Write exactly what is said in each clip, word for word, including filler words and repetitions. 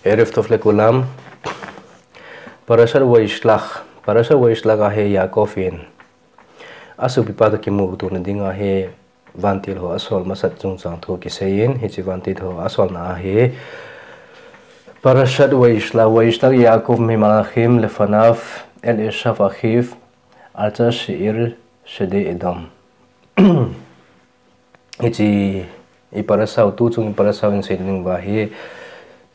ערב טוב לכולם. פרשת וישלח. פרשת וישלח a hi Yaakov in asopipa toh kimutona dinga hi vantil ho asol masat chungchang thu kiseiyin, hiche vantil ho asolna a hi פרשת וישלח, וישלח יעקב ממלאכים לפניו אל עשו אחיו ארצה שעיר שדה אדום. Hiche i parasha u, tuchung i parasha u in seiding uva hi,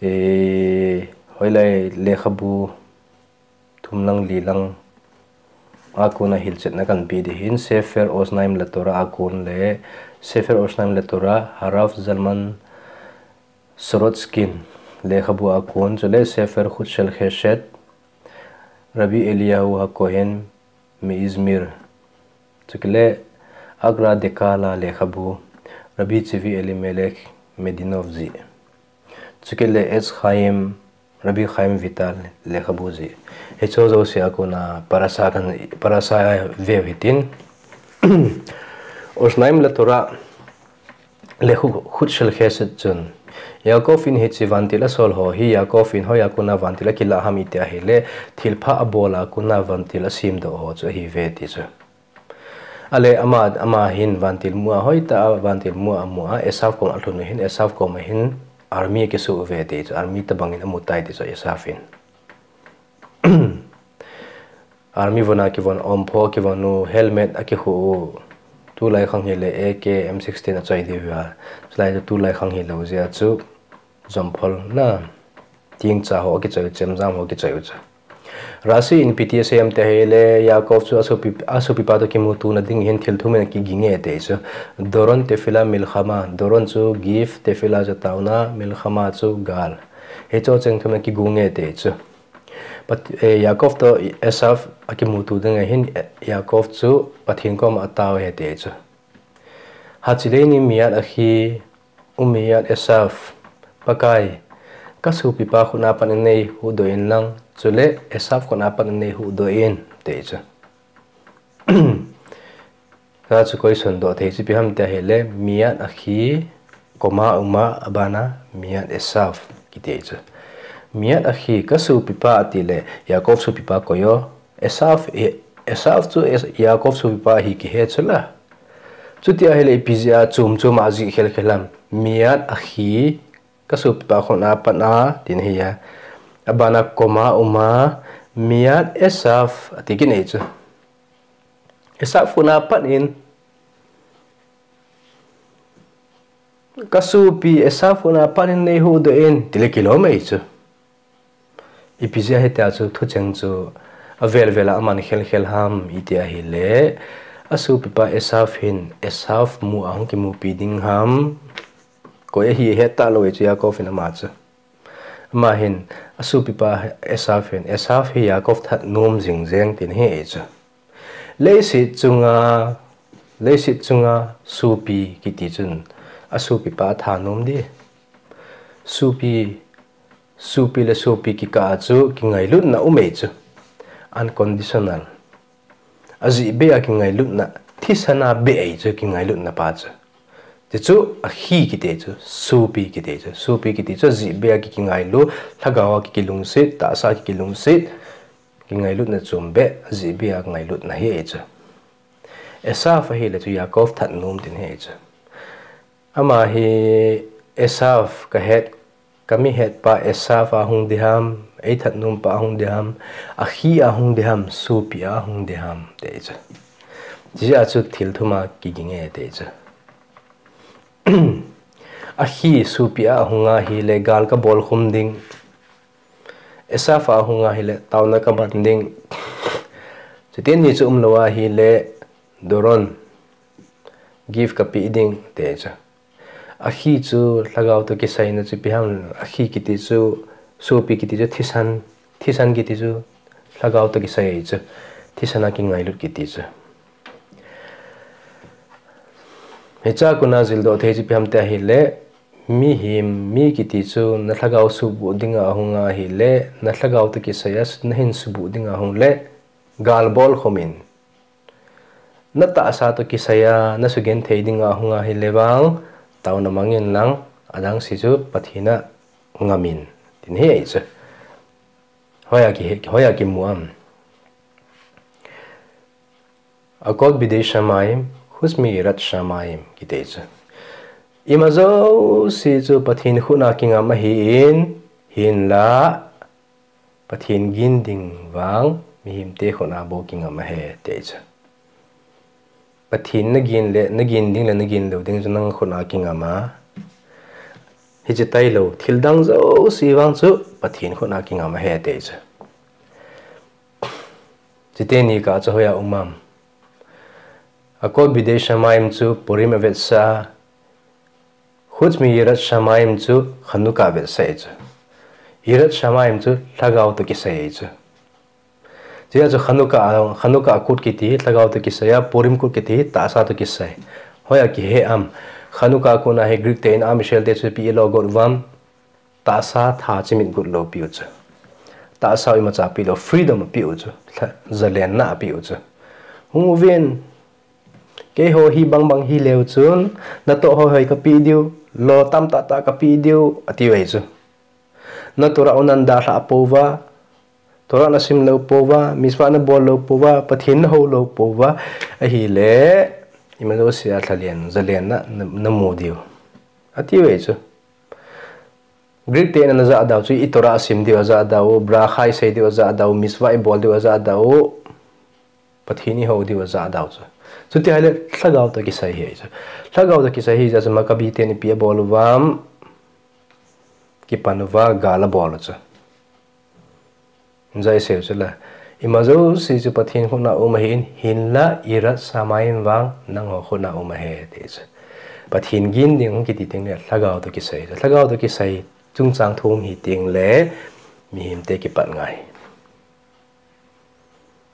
eh, hoilai lekhabu thum lang li lang a kona hilchetna kahin pe ding ahin, Sefer Osnaim LaTorah a kon le Sefer Osnaim LaTorah Harav Zalman Sorotskin lekhabu a kon, chule Sefer Khut Shel Chesed Rabbi Eliyahu HaKohen MeIzmir, chule Agra Dekala lekhabu Rabbi Tzvi Elimelech Medinov jih, chule Etz Chaim Rabbi Chaim Vital lekhabu jih. Hiche jouse a kona parasha kahin, parasha ve u hitin. Osnaim LaTorah le Khut, Khut Shel Chesed chun, Yaakov in hiche vantil asol ho hi, Yaakov in hoiya kona vantil akilah ham iti ahile, thilpha abol a kona vantil asemdoh ho chu ahiuve ti chu. Ale ama, ama hin vantil mu a, hoitah a vantil mu a amu a, Esav koma alhun u hin, Esav koma hin army akisoh uve ti chu, army tobang in amu tai ti chu Esav in. Army von a kivon, ompho kivon u, helmet akikhu u, tulai khang hile A K M sixteen achoi diu a, chulai chu tulai khang hilou jeh a chu, jomphol na, tingcha ho akichoi u, chemjam ho akichoi u chu. Rashi in ipi ti asei em iti ahile, Yaakov chu asopi, asopipa toh kimutona ding hin thil thum in akiginge ti chu. Doron tefillah milchama, doron chu gift, tefillah chu taona, milchama chu gal. Hiche cheng thum in akiginge ti chu. Pat-, eh, Yaakov toh Esav akimuto ding ahin, eh, Yaakov chu Pathen koma atao e ti chu. Hatzileini miyad achi umiyad Esav, Pakai, kasopipa khut a pat in neihuhdoh in lang, chule Esav khut a pat in neihuhdoh in, ti chu. Hiche chu question doh thei chu ipi ham iti ahile, miyad achi, comma uma, abana miyad Esav, kiti chu. Miyad achi, kasopipa atile, Yaakov sopipa koi o, Esav, E-, Esav chu Es-, Yaakov sopipa ahi kihe chu la. Chuti ahile ipi jeh a chom chom a ajih khel khel ham. Miyad achi, kasopipa khut a pat a, tin ahi a. Abana comma uma, miyad Esav, ati kit e chu. Esav khut a pat in, kasopi Esav khut a pat in neihuhdoh in, tile kilom e chu. Ipi jeh a hitia chu thucheng chu avel vel a aman khel khel ham iti ahile, asopipa Esav hin Esav mu a hung kimupi ding ham, koi ahi ahet talou e chu Yaakov in ama chu. Ama hin asopipa Esav hin, Esav hi Yaakov that nom jing jeng tin ahi e chu. Leiset chunga, leiset chunga sopi kiti chun asopipa atha nom di. Sopi, sopi le sopi kikah a chu kingailutna um e chu. Unconditional. Ajeh bei a kingailutna, thisan a bei e chu kingailutna pa chu. Tichu achi kiti chu, sopi kiti chu. Sopi kiti chu ajeh bei a ki, kingailu, lhagao a ki, kilungset, tahsa a ki, kilungset, kingailutna chom bei, ajeh bei a ngailutna ahi chu. Esav ahile chu Yaakov that nom tin ahi chu. Ama hi Esav kahet, kamihetpa Esav a hung ding ham, eithat nompa a hung ding ham, achi a hung ding ham, sopi a hung ding ham, ti chu. Hijeh a chu thil thum a kiginge ti chu. Achi sopi a ahung ahile gal kabolkhum ding. Esav a ahung ahile taona kaman ding. Chuti ni chu umlou ahile doron, gift kapeh ding, ti chu. Achi chu lhagao toh kisaina chu ipi ham, achi kiti chu, sopi kiti chu thisan, thisan kiti chu lhagao toh kisai chu, thisan a kingailut kiti chu. Hiche a kona jildoh thei chu ipi ham iti ahile, mihem, mi kiti chu na lhagao subuh dinga ahung ahile, na lhagao toh kisai a nahin subuh dinga ahung le, gal bolkhum in, na tahsa toh kisai a nasugenthei dinga ahung ahile vang, taona mang in lang, adang se chu Pathen a ngam in. Hi chu. Hoiya ki, hoiya kimu am. Akol bidei shamayim, khutz mi irat shamayim kiti chu. Ima jouse chu Pathen khut a kingam ahin, hinla Pathen gin ding vang mihemte khut a bou kingam ahi ti chu. Pathen nagin le, nagin ding le nagin lou ding chu nang khut a kingam a. Hiche tailou, thil dang jouse vang chu Pathen khut a kingam ahi ti chu. Chuteni kah chu hoiya um am. Akol bidei shamayim chu Purim avetsah a, khutz mi irat shamayim chu Chanukah avetsah ahi chu. Irat shamayim chu lhagao toh kisai ahi chu. Chujeh chu Chanukah, Chanukah kut kiti lhagao toh kisai a, Purim kut kiti tahsa toh kisai. Hoiya kihe am. Chanukah kut a hi Greek ten Am Israel te chu ipi alo got uvam. Tahsa tha chimit got lou apiu chu. Tahsa imacha apeh lou, freedom apeu chu. Lha-, zalenna apeu chu. Hung uvin, keiho hi bangbang hileu chun, natoh hoihoi kapeh diu, lo tamtah tah kapeh diu, atiu ahi chu. Na Torah u nadalhah pouva, Torah nasim lou pouva, mitzvah nabol lou pouva, Pathen nahou lou pouva, ahile, ima jouse a lhalen, zalenna, na, namu diu. Atiu ahi chu. Greek ten ana jahdoh u chu i Torah asim diu ajahdoh u, bracha isei diu ajahdoh u, mitzvah ibol diu ajahdoh u, Pathen ihou diu ajahdoh u chu. Chuti ahile lhagao toh kisai ahi chu. Lhagao toh kisai ahijeh chun Maccabi ten ipi abol uvam, kipan uva gal abol u chu. Ijeh inem itile, ima jouse chu Pathen khut a um ahin, hinla irat shamayim vang nangho khut a um ahi ti chu. Pathen gin ding hung kiti tengle lhagao toh kisai. Lhagao toh kisai chungchang thu hung hi tengle mihemte kipat ngai.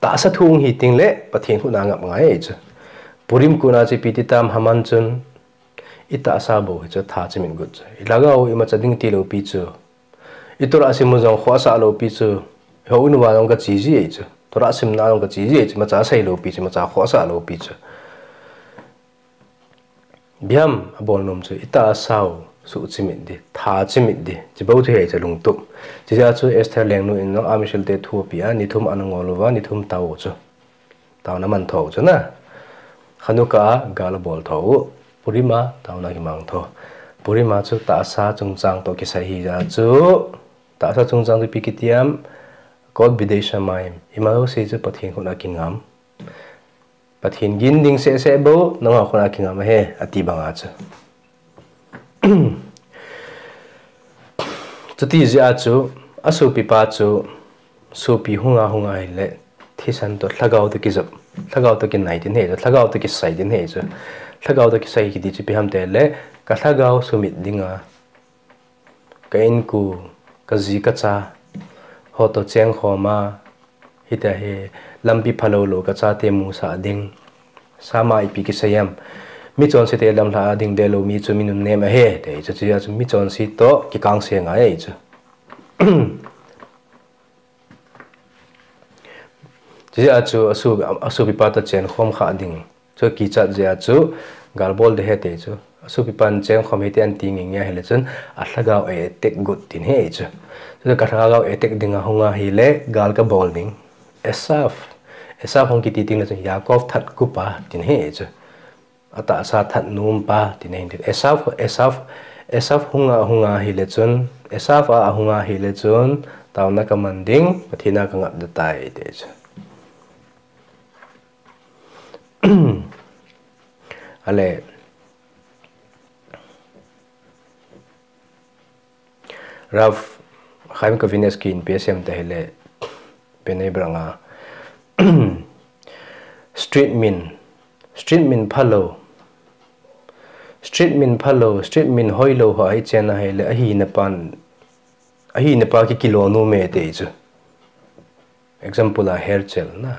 Tahsa thu hung hi tengle Pathen khut a ngap ngai ahi chu. Purim kut a chu ipi ti tam, Haman chun i tahsa bou hi chu tha chimit got chu. I lhagao imacha ding tilou pi chu. I Torah sim u jong khoh asah lou pi chu. Houin uva jong kache ji ahi chu. Torah simna jong kache ji ahi chu. Imacha sei lou pi chu, imacha khoh asah lou pi chu. Ipi ham abol nom chu, i tahsa u suh chimit ding, tha chimit ding. Chubou chu ahi chu lungtup. Chujeh chu Esther lengnu in jong Am Israel te thu apeh a, ni thum ana ngol uva, ni thum tao u chu. Taona aman tho u chu na. Chanukah a gal abol tho u, Purim a taona akimang tho. Purim a chu tahsa chungchang toh kisai ahijeh chu, tahsa chungchang chu ipi kiti am, Kol bidei shamayim, ima jouse chu Pathen khut a kingam. Pathen gin ding sehseh bou nangho khut a kingam ahi, ati banga chu. Chuti jeh a chu, asopipa chu, sopi hunga hunga ahile, thisan toh lhagao toh kijop, lhagao toh kinai ding ahi chu, lhagao toh kisai ding ahi chu. Lhagao toh kisai kiti chu ipi ham itile, ka lhagao sumit dinga, ka inko, kaji kacha ho toh chengkhom a, hitia hi lampi phalou lou kachate musah ding. Sama ipi kisei em. Michonse te lamlhah a ding dehlou mi chu mi nunnem ahi, ti chu, chujeh chu michonse toh kikangse ngai ahi chu. Chujeh a chu aso, asopipa toh chenkhom kha ding chu akichat jeh a chu gal bol ding ahi ti chu. Asopipan chengkhom hite anti ngenge ahile chun alhagao a attack got ding ahi chu. Chu ka lhagao attack dinga hung ahile gal kabol ding. Esav, Esav hung kiti tengle chun Yaakov that kupa ti ahi chu. Atahsa that nompa ti ahi. Esav, Esav, Esav hunga hunga ahile chun, Esav a ahunga ahile chun, taona kaman ding, Pathen a kangap ding ahitai ti chu. Ale, Rav Chaim Kanievsky in ipi asei em itile, Bnei Brak a, street min, street min phalou, street min phalou, street min hoilou ho ahi chen ahile, ahina pan, ahina pa kikilo nom e ti chu. Example a Herzl na.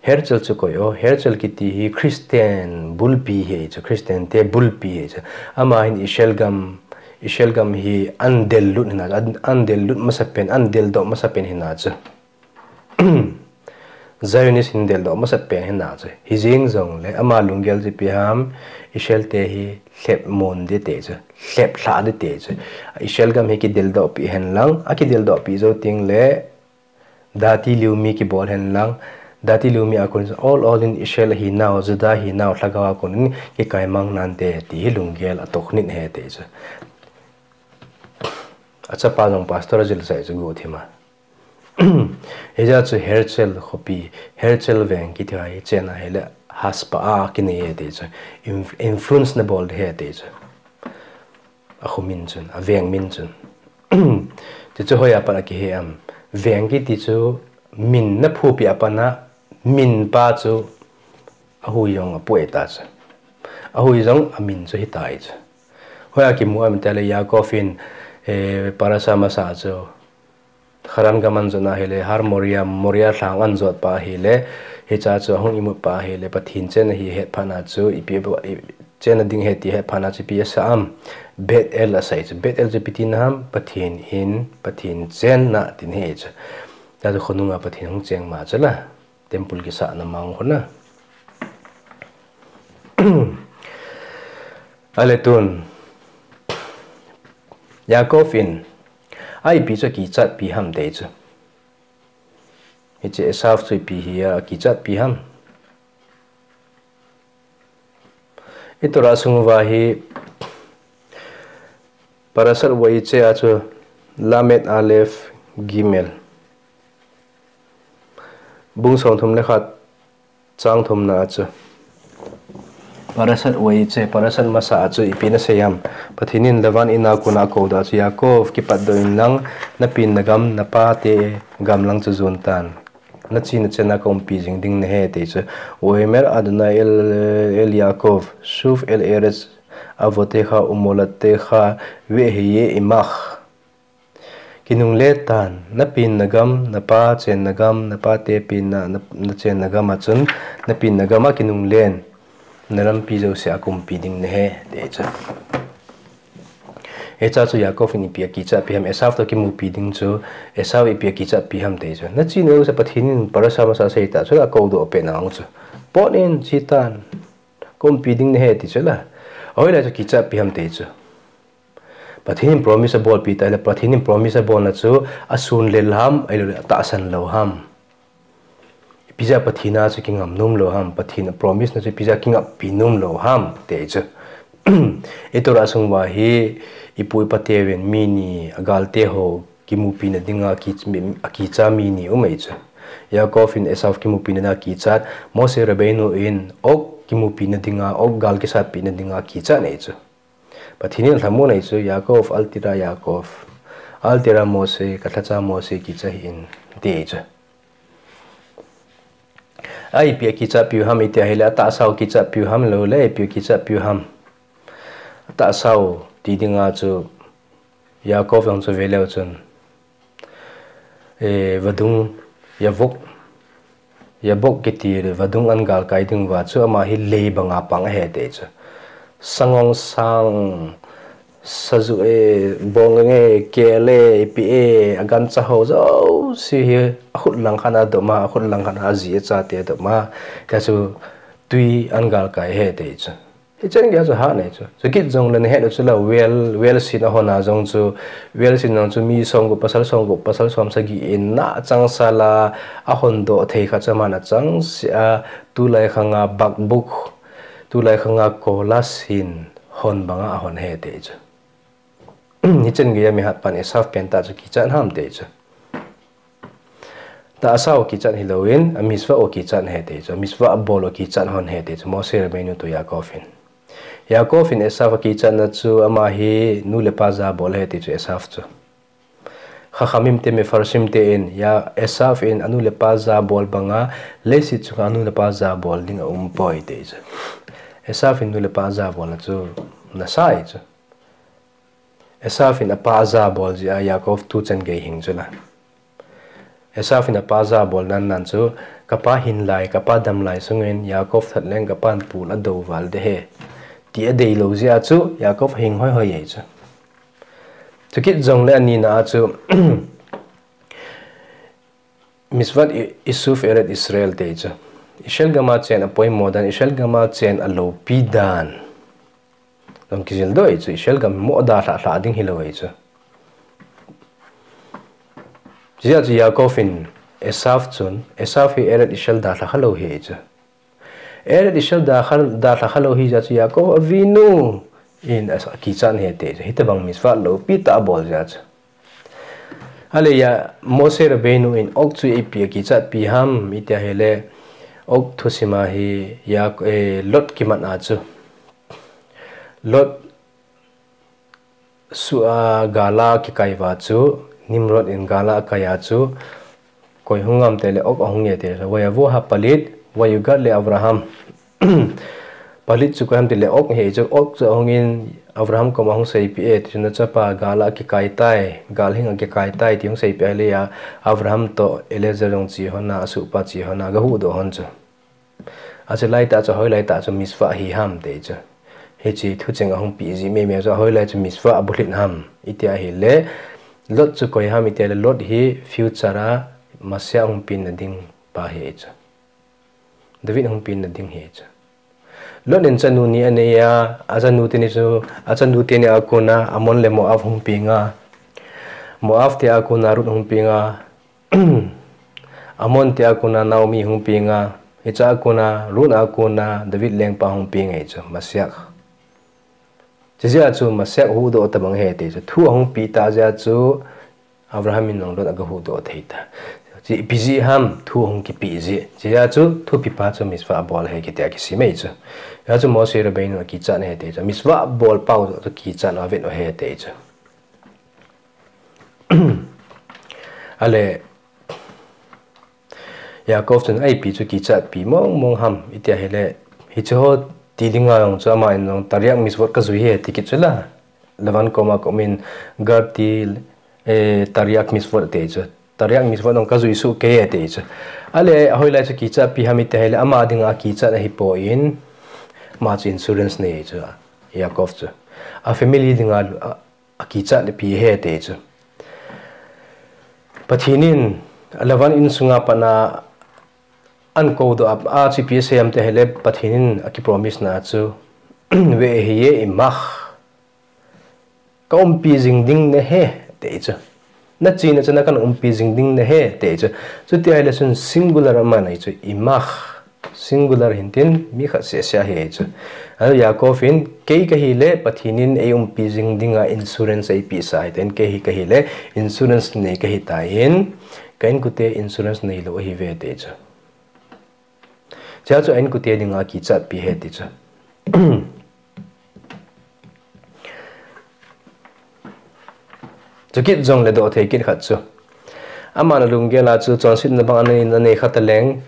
Herzl chu koi o, Herzl kiti hi Christian bulpi ahi chu, Christian te bulpi ahi chu. Ama hin Israel gam, Israel gam hi ahin dellut hina, ahin, ahin dellut masapen, ahin deldoh masapen hina chu. Zionist hin deldoh masat pen hi na chu. Hijeng jongle ama lunggel chu ipi ham, Israel te hi lhep mon ding ti chu, lhep lha ding ti chu. Israel gam hi kideldoh pi hen lang, akideldoh pi jou teng le, dati liu mi kibol hen lang, dati liu mi a kon all, all in Israel hi nau, Judah hi nau, lhagao a kon in kikaimang nante ti hi lunggel a toknin he ti chu. Achapa jong pastor a jil sai chu gu thima. Hijeh chu Herzl khopi, Herzl veng kiti hi chena hile Haspa a kinei e ti chu. Inf-, influence na bol de he ti chu. A khu min chun, a veng min chun. Ti chu hoiya pat a kihe am. Veng kiti chu min na phupi a pat a min pa chu a hui jong a pui ta chu. A hui jong a min chu hi tai chu. Hoiya kimu am tile Yaakov in, eh, Parasha masa chu Haran gam an jotna hile, Har Moria, Moria lhang an jot pa hile, hicha chu ahung imut pa hile, Pathen chenna hi het phat na chu, ipi, i, chenna ding he ti het phat na chu ipi asa am, Bethel asei chu, Bethel chu ipi tina ham, Pathen in, Pathen chenna tin he chu. Ta chu khonunga Pathen hung cheng ma chu la. Temple kisahna mang khu na. Ale tun, Yaakov in, a ipi chu kichat pi ham ti chu. Hiche Esav chu ipi hi a kichat pi ham. I Torah sung uva hi Parashat Vayetze a chu Lamed Aleph Gimel. Bung somthum le khat chang thumna a chu. Parashat Vayetze, Parashat masa a chu ipi na sei am. Pathen in Lavan in a kona akou da chu Yaakov kipat doh in lang na penna gam na pate gam lang chu jon tan. Na chena chenna ka umpi jing ding nahi ti chu. Vayomer Adonai el, el Yaakov, shuv el eretz avotecha umoladtecha ve'ehyeh imach. Kinungle tan, na penna gam, na pa chenna gam, na pate penna, na, na chenna gam a chun, na penna gam a kinunglen, na lampi jouse a ka umpi ding nahi ti chu. Hicha chu Yaakov in ipi a kichat pi ham, Esav toh kimupi ding chu, Esav ipi a kichat pi ham ti chu. Na chena jouse Pathen in Parasha masa sei ta chu la kou doh peh na ang chu. Pot in chi tan, ka umpi ding nahi ti chu la. Hoilai chu kichat pi ham ti chu. Pathen in promise abol pi ta le, Pathen in promise abolna chu asun lel ham, ahilou le atahsan lou ham. Ipi jeh a Pathen a chu kingam nom lou ham, Pathen a promise na chu ipi jeh a kingappi nom lou ham, ti chu. I Torah sung uva hi, i pu i pa teuvin mi ni a galte ho kimupina dinga ki, a kicha mi ni um ahi chu. Yaakov in Esav kimupina dinga kichat, Moshe Rabbeinu in ok kimupina dinga, ok gal kisatpina dinga kichat ahi chu. Pathen in lhamon ahi chu, Yaakov, al tira Yaakov, al tira Moshe, ka lhacha Moshe kicha hih in, ti ahi chu. A ipi a kichat piu ham iti ahile, atahsa u kichat piu ham lou le, ipi u kichat piu ham. Atahsa u ti dinga chu, Yaakov jong chu ve leu chun, eh, vadung, Yavok, Yabok kiti vadung an galkai ding uva chu ama hi lei banga pang ahi ti chu. Sangong sang, saju e, bong e, kel e, ipi e, agancha ho jouse hi akhut lang khat a adom a, akhut lang khat a aji achate adom a, tia chu tui an galkai ahi ti chu. Hicheng gei a chu hat nei chu. Chukit jongle nahet u chu la, well, well sin ahon a jong chu, well sin jong chu mi somgup, pasal somgup, pasal somsagi in na changsal a ahon doh thei kha chu aman achangseh a, tulai khanga bakbuk, tulai khanga kolas hin hon banga ahon ahi ti chu. Hicheng gei a mi hatpan Esav pen tah chu kichat ham ti chu. Tahsa u kichat hilouvin, a mitzvah u kichat ahi ti chu, a mitzvah abol u kichat hon ahi ti chu, Moshe Rabbeinu toh Yaakov in. Yaakov in Esav akichatna chu ama hi nu le pa jabol ahi ti chu Esav chu. Chachamim te, Mefarshim te in, ya Esav in anu le pa jabol banga, leiset chunga anu le pa jabol ding aumpoi ti chu. Esav in nu le pa jabolna chu nasa ahi chu. Esav in apa ajabol jeh a Yaakov tuchan gei hing chu la. Esav in apa ajabol nan nan chu, kapa hin lai, kapa dam lai sungin Yaakov that leng kapan pul adou val ding ahi. Ti adeilou jeh a chu, Yaakov ahing hoi hoi ahi chu. Chukit jongle anina a chu, Mitzvat Isuf Eretz Israel ti chu, Israel gam a chen apoimo dan, Israel gam a chen alopi dan. Jong kijildoh ahi chu, Israel gam mo dalha lha ding hilou ahi chu. Chujeh chu Yaakov in Esav chun, Esav hi Eretz Israel dalha khalou ahi chu. Eretz Israel dalha, dalha khalou ahi jeh chu Yaakov Avinu in akichat ahi ti chu. Hitobang mitzvat loupi tah abol jeh chu. Ahile Moshe Rabbeinu in Og chu ipi akichatpi ham iti ahile, Og thusim a hi Yak-, eh, Lot kimat a chu. Lot su a gal a kikai uva chu, Nimrod in gal a akai a chu, koi hung ham tile Og ahung e ti chu. Vayavo hapalit, vayugad le Avraham. Palit chu koi ham tile Og ahi chu, Og chu ahung in Avraham koma hung seipeh e ti chu, nachapa gal a kikai tai, gal hing a kikai tai ti hung seipeh ahile a, Avraham toh Eliezer jong che hon a, asuhpa che hon a, aga huhdoh hon chu. Achu laitah chu, hoilai tah chu mitzvah ahi ham ti chu. Hiche thucheng ahung peh jeh mei mei chu, hoilai chu mitzvah abulhit ham iti ahile, Lot chu koi ham iti ahile, Lot hi future a Messiah hung penna ding pa ahi chu. David hung penna ding ahi chu. Lot in chanu ni anei a, achanu teni chu, achanu teni a kona Ammon le Moab hung peng a, Moab te a kona Ruth hung peng a, Ammon te a kona Naomi hung peng a, hiche a kona, Ruth a kona David lengpa hung peng ahi chu, Messiah. Chujeh a chu Messiah huhdoh tabang ahi ti chu, thu ahung peh tah jeh a chu, Avraham in jong Lot aga huhdoh thei ta. Chu ipi jeh ham, thu ahung kipeh jeh. Chujeh a chu thupi pa chu mitzvah abol ahi kiti a kisei mai chu. Hijeh a chu Moshe Rabbeinu akichat ahi ti chu. Mitzvah abol pau chu kichat avet ahi ti chu. Ahile, Yaakov chun ipi chu kichatpi mong mong ham iti ahile, hiche ho ti dinga jong chu ama in jong Taryag mitzvot kajui ahi ti kit chu la. Lavan koma komin Gad ti, eh, Taryag mitzvot ati chu. Taryag mitzvot jong kajui soh kei ati chu. Ahile, hoilai chu kichatpi ham iti ahile, ama dinga kichat ahipon, ama chu insurance nei chu, Yaakov chu. A family dinga, a, akichatpi ahi ti chu. Pathen in, Lavan insunga pat a, ahin koudoh a, achu ipi asei ham iti ahile, Pathen in akipromise na chu, Ve'ehiye imach. Ka umpi jing ding nahi, ti chu. Nachena chana kahin umpi jing ding nahi, ti chu. Chuti ahile chun singular aman ahi chu, imach. Singular hintin, mi khat seh seh ahi chu. Ahile Yaakov in, kei kahile, Pathen in eiumpi jing dinga insurance eipeh sa ahi, tin kei hi kahile, insurance nei kahi tan, ka inkote insurance neilou ahiuve, ti chu. Chujeh chun a inkote dinga kichatpi ahi ti chu. Chukit jongle doh thei kit khat chu. Aman alunggel a chu chonsetna bang anei, anei kha taleng.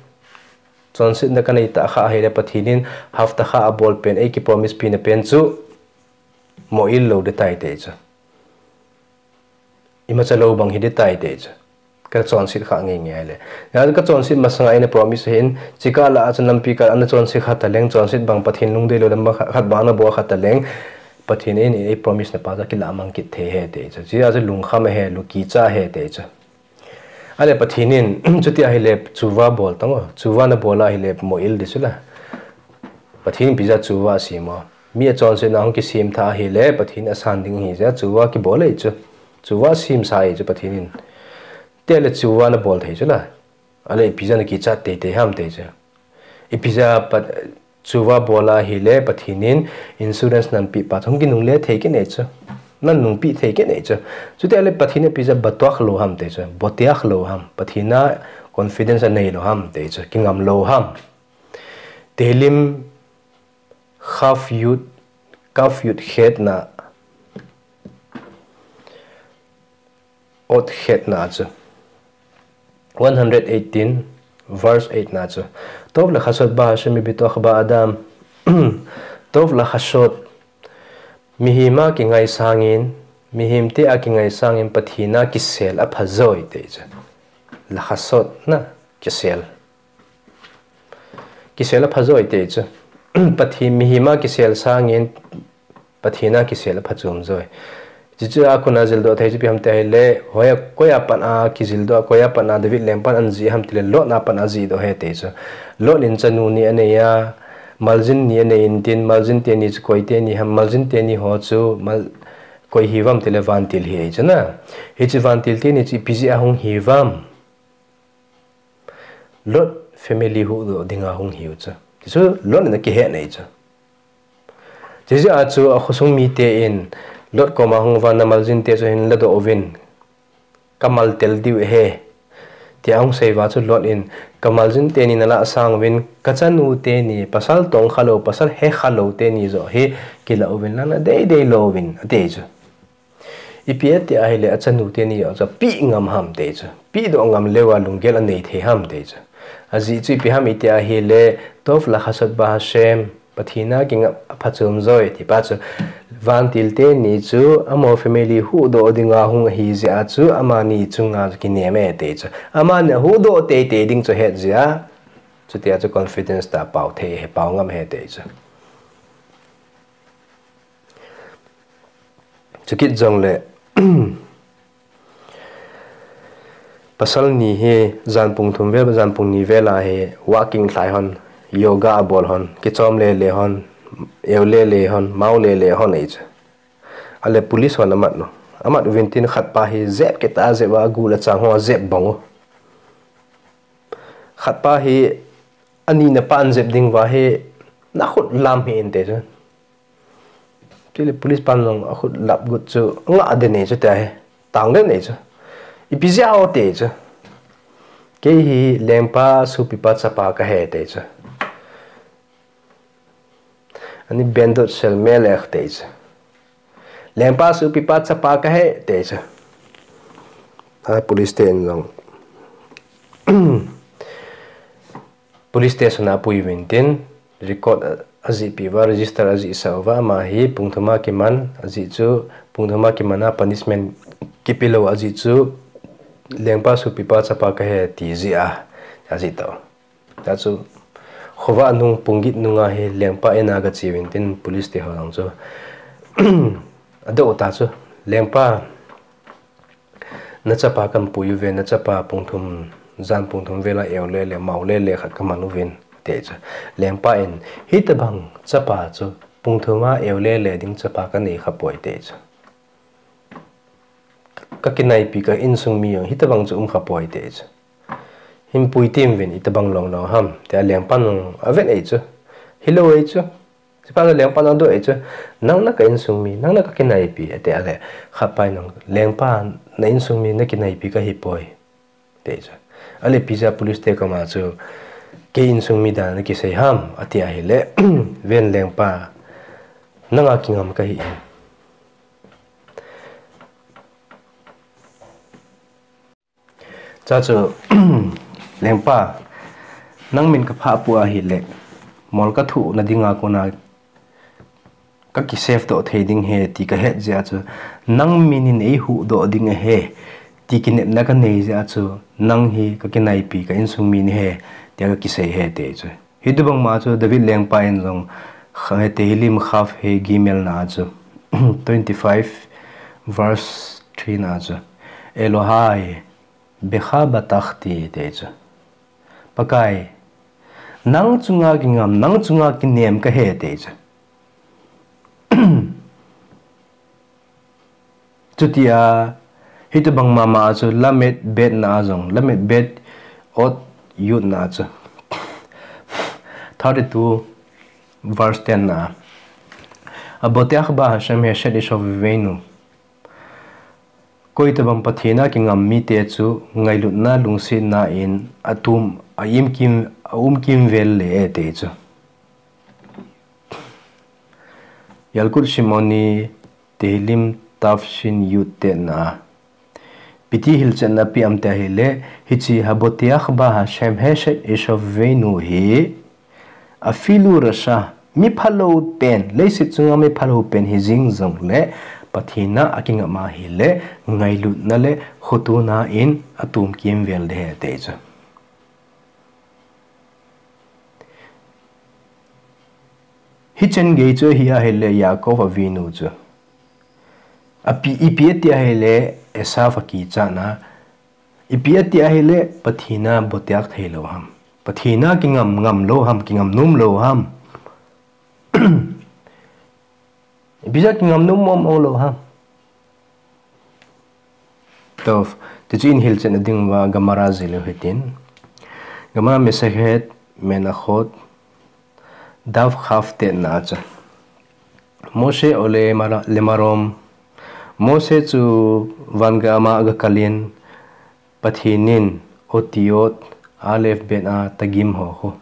Chonsetna kanei tah kha ahile Pathen in hapta kha abol pen, eikipromise pina pen chu. Moil lou ding tai ti chu. Imacha lou bang hi ding tai ti chu. Kachonset kha ngei ngei le. Hijeh a kachonset masanga eina promise ahin, chukah lah a chu lampi kah a nachonset kha taleng, chonset bang Pathen lungdei lou lam khat bang nabol kha taleng, Pathen in eipromise na pa chu akilah mang kit thei ahi ti chu. Chujeh a chu lungkham ahi, lungkicha ahi ti chu. Ahile Pathen in, chuti ahile tshuva bol tan o, tshuva nabol ahile moil ding chu la. Pathen in ipi jeh a tshuva asem o. Mi achonsetna hung kisem tha ahile, Pathen in asan ding ahi jeh a tshuva kibol ahi chu. Tshuva asemsa ahi chu Pathen in. Chutile tshuva nabol thei chu la. Ahile ipi jeh a nakichat teitei ham ti chu. Ipi jeh a Pat-, tshuva bol ahile Pathen in insurance nahin peh pa chu hung kinungle thei kit ahi chu. Nahin nungpeh thei kit ahi chu. Chutile Pathen in ipi jeh a batuah lou ham ti chu. Boteah lou ham. Pathen a confidence anei lou ham ti chu. Kingam lou ham. Tehillim Kaf Yud, Kaf Yud Chet na, Ot Chet na chu. One hundred eighteen, verse eight na chu. Tov lachasod ba Hashem mibitoach ba'adam. Tov lachasod. Mihem a kingai sangin, mihem te a kingai sangin Pathen a kisel aphajoi ti chu. Lachasod na, kisel. Kisel aphajoi ti chu. Pathen, mihem a kisel sangin Pathen a kisel aphachom joi. Chuche a kona jildoh thei chu ipi ham ti ahile, hoiya, koiya pat a kijildoh, koiya pat a David lengpan ajih ham tile, Lot a pat ajihdoh ahi ti chu. Lot in chanu ni anei a, maljin ni anei intin, maljin teni chu koi teni ham, maljin teni ho chu, mal, koi hiuvam tile vantil hi ahi chu na. Hiche vantil teni chu ipi jeh a hung hiuvam. Lot family huhdoh dinga hung hiu chu. Tichu Lot in akihet nei chu. Chujeh a chu akhosung mite in Lot koma hung uva na maljin te chu hin ladoh uvin. Ka mal tel diu ahi. Tia hung sei uva chu Lot in ka maljin teni nalah sang uvin ka chanu teni pasal tong khalou pasal he khalou teni joh hi kilah uvin lang nadei dei lou uvin ati chu. Ipi ati ahile achanu teni joh chu apeh ngam ham ti chu. Pehdoh ngam leuva lunggel anei thei ham ti chu. Ajeh chu ipi ham iti ahile, Tov lachasot ba Hashem, Pathen a kingap aphachom joi, tipa chu. Vantil teni chu amaho family huhdoh dinga hung ahi jeh a chu, amani chunga kinem e ti chu. Amani huhdoh teitei ding chu ahet jeh a, chutia chu confidence tah a pao thei ahi, pao ngam ahi ti chu. Chukit jongle, pasal ni hi jan pung thum vel, jan pung ni vel a hi walking lhai hon, yoga abol hon, kichom lele hon, eu lele hon, mao lele hon ahi chu. Ale police hon amat u. Amat uvin tin khat pa hi jep kit a, jep a, agul achang ho jep bong u. Khat pa hi ani na pa ajep ding uva hi nakhut lam hih in ti chu. Chule police pan jong akhut lap got chu ngah den e chu tia hi. Tang den e chu. Ipi jeh a o ti chu. Kei hi lengpa sopipa chapa kahi ti chu. Ani bendot sel melech ti chu. Lengpa sopipa chapa kahi ti chu. A police te in jong. Police station a apui uvin tin, record a, ajih peh uva, register ajih sah uva, ama hi pung thum a kiman, ajeh chu pung thum a kiman a punishment kipe lou, ajeh chu lengpa sopipa chapa kahi ti jeh a, ajih tao. Tia chu, khovah nung pung get nung a hi lengpa in a gache uvin tin police te ho jong chu, adoh ta chu, lengpa, na chapa kahin pui uve, na chapa pung thum, jan pung thum vel a eu lele, mao lele khat kaman uvin, ti chu. Lengpa in, hitobang chapa chu, pung thum a eu lele ding chapa kanei khapoi ti chu. Kakinaipi ka insung mi jong, hitobang chu um khapoi ti chu. Hin pui tei uvin, itobang long long ham, tia lengpan jong avet e chu. Hilou e chu. Chupa chu lengpan adoh e chu, nang na ka insung mi, nang na kakinaipi, ati ale, khat pa in jong, lengpa na insung mi na kinaipi kahi poi, ti chu. Ale ipi jeh a police te koma chu, kei insung mi dan a na kisei ham, ati ahile, ven lengpa, nanga kingam kahi in. Chuche chu, lengpa, nang min kaphah poi ahile, mol kathuh na dinga kona kaki save doh thei ding ahi ti kahet jeh a chu, nang min in eihuhdoh ding ahi, ti kinepna kanei jeh a chu, nang hi kakinaipi ka insung mi nahi, tia kakisei ahi ti chu. Hitobang ma chu David lengpa in jong, kha-, Tehillim kaf he gimel na chu, twenty-five verse three na chu, Elohai, beka batahti, ti chu. Pakai, nang chunga kingam, nang chunga kinem kahi, ti chu. Chutia, hitobang mama chu lamed bet na jong, lamed bet ot yud na chu. Thirty-two verse ten na. Haboteach ba Hashem hesed yishoveivenu. Koitobang Pathen a kingam mite chu ngailutna lungsetna in atum, a imkim, aumkimvel le e ti chu. Yalkut Shimoni Tehillim tafshin yud te na. Ipi ti hilchetna apeh am tia ahile, hiche Haboteach ba Hashem hesed yishoveivenu hi, afilu rasha, mi phalou pen, leiset chunga mi phalou pen hijing jongle, Pathen a akingam ahile, ngailutna le khotona in atum kimvel ding ahi ti chu. Hichen gei chu hi ahile Yaakov Avinu chu. Api, ipi ati ahile, Esau a kichatna. Ipi ati ahile, Pathen a botiak thei lou ham. Pathen a kingam, ngam lou ham, kingam nom lou ham. Ipi jeh a kingam nom mong mong lou ham. Tov, tichu in hilchetna ding uva Gemara jih leu hitin. Gemara Masechet Menachot, Daf Kaf Tet na chu. Moshe ole mara-, le marom. Moshe chu van gam a aga kalin, Pathen in otiot, alef bet a tagim ho ho.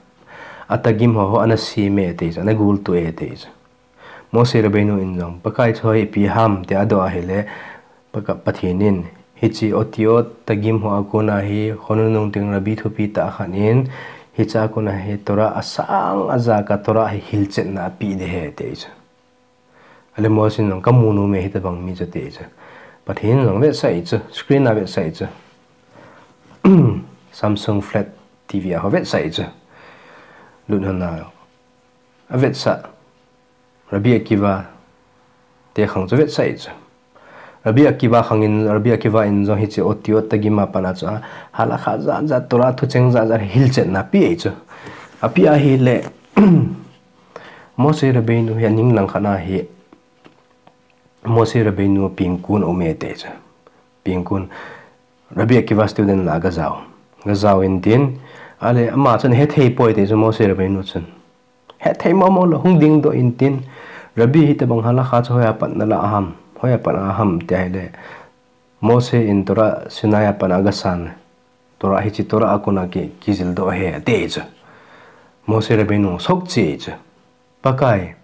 A tagim ho ho ana sem e ati chu, ana gul tu e ati chu. Moshe Rabbeinu in jong, Pakai chu hoipi ham, tia adoh ahile, Paka-, Pathen in, hiche otiot tagim ho a kona hi, khonung nung teng Rabbi thupi tah khat in, hiche a kona hi Torah asang ajaka Torah hi hilchetna ape ding ahi, ati chu. Ale Moshe in jong, kamu nom e hitobang mi chu ati chu. Pathen in jong vetsah e chu, screen a vetsah e chu. Samsung Flat T V a ho vetsah e chu. Lut hon a. Avetsah. Rabbi Akiva te khang chu vetsah e chu. Rabbi Akiva khang in, Rabbi Akiva in jong hiche otiot tagim a pat a chu a, halakha jat jat, Torah thucheng jat jat hilchetna ape e chu. Ape ahile, Moshe Rabbeinu hi aning lang khat a hi, Moshe Rabbeinu pengkun aum e ati chu. Pengkun, Rabbi Akiva student lah a gajao. Gajao in tin, ale ama chun hethei poi ati chu Moshe Rabbeinu chun. Hethei mong mong lou, hung dingdoh in tin, Rabbi, hitobang halakha chu hoiya pat nalah ham, hoiya pat aham, tia ahile, Moshe in Torah Sinai a pat a gasan, Torah hiche Torah a kona ki, kijildoh ahi, ati chu. Moshe Rabbeinu sokche chu. Pakai,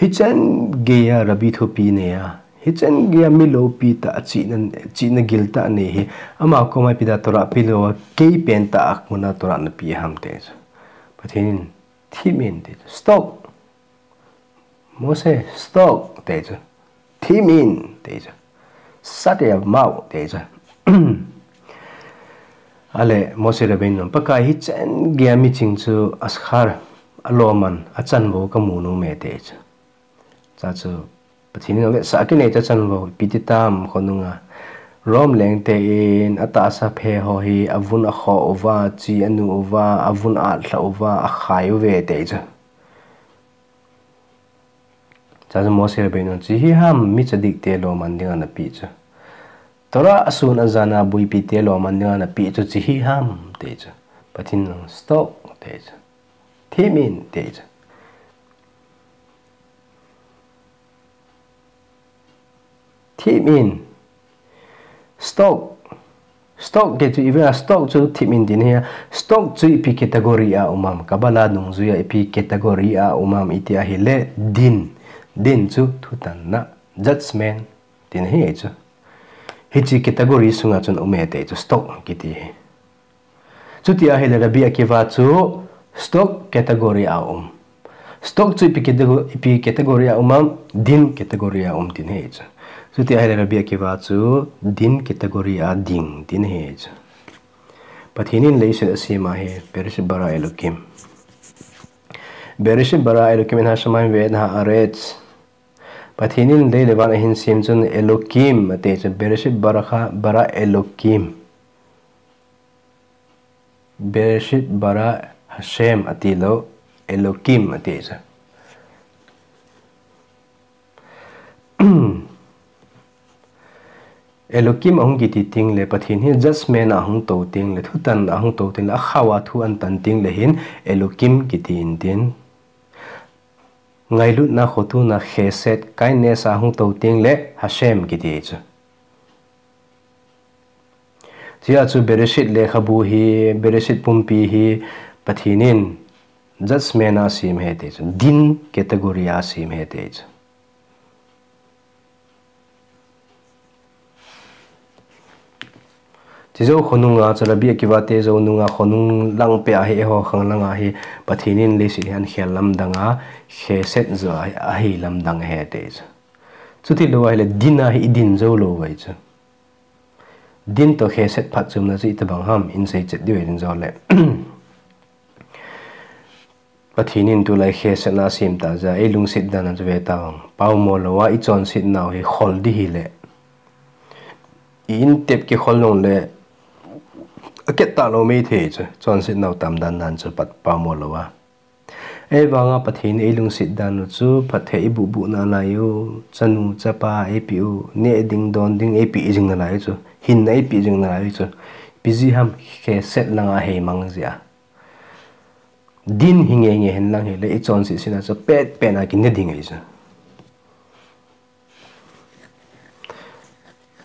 hichan geiya Rabbi thupi neiya, hichan geiya mi loupi tah, chihna, chihna gil tah nei hi, ama koma ipi dia Torah pelou a, kei pentah a kona Torah nape ham ati chu. Pathen in, Thip in, ati chu. Stop. Moshe, stop, ati chu. Thip in, ati chu. Shut your mouth, ati chu. Ale, Moshe Rabbeinu, Pakai, hichan geiya miching chu askar, aloman, achanvou kamu nom e ati chu. Chuche chu, Pathen in avetsah kit e chu achanvou, ipi ti tam khonung a. Rom lengte in atahsa phe ho hi avun akhoh uva, chi anu uva, avun atlha uva, akhai uve ati chu. Chuche chu Moshe Rabbeinu, hiche hi ham, mi tzadik te loman dinga nape chu. Torah asun ajan a boipi te loman dinga nape chu hiche hi ham, ati chu. Pathen in stop, ati chu. Thip in, ati chu. Thip in. Stock. Stock ati chu ipi ham, stock chu thip in tina ahi. Stock chu ipi category a um ham. Kabbalah nungjui a ipi category a um ham iti ahile din. Din chu thutanna, judgment tina ahi chu. Hiche category sunga chun um e ati chu stock kiti hi. Chuti ahile Rabbi Akiva chu stock category a um. Stock chu ipi catego-, ipi category a um ham, din category a um tina ahi chu. Chuti ahile Rabbi Akiva chu din category a ding tina ahi chu. Pathen in leiset asem ahi, Bereshit bara Elokim. Bereshit bara Elokim et hashamayim ve'et ha'aretz. Pathen in lei le van ahin sem chun Elokim ati chu, Bereshit bara, bara Elokim. Bereshit bara Hashem ati lou, Elokim ati chu. Elokim ahung kiti teng le, Pathen hi judgment a ahung tou teng le, thutan a ahung tou teng le, akhao a thu ahin tan teng le hin, Elokim kiti in tin. Ngailutna, khotona, chesed, kindness a ahung tou teng le, Hashem kiti chu. Chuti chu Bereshit lekhabu hi, Bereshit pumpi hi, Pathen in judgment a asem ahi ati chu, din category a asem ahi ati chu. Chujou khonung a chu Rabbi Akiva te jou nunga khonung lang peh ahi, eiho khang langa hi Pathen in leiset hi ahin khel lamdang a, chesed jo ahi, ahi lamdang ahi ati chu. Chuti lou ahile din a hi idin jou lou uve chu. Din toh chesed phatchomna chu itobang ham, in seichet diu ahi din jou le. Pathen in tulai chesed na asem tah jeh a, ei lungset dan a chu ve tavang. Paomo lou a, ichonset nau hi khol ding hile. i-in tep kikhol nung le, aket talou mei thei chu, chonset nau tam dan dan chu pat pamo lou a. Ahivanga Pathen in eilungset dan u chu phatthei ibuh buh nalai u, chanu chapa eipeh u, neh ding don ding eipeh jing nalai u chu, hinna eipeh jing nalai u chu, ipi jeh ham, khesed langa heimang jeh a. Din hi ngei ngei hen lang hile, ichonset sina chu pet pet na kine ding ahi chu.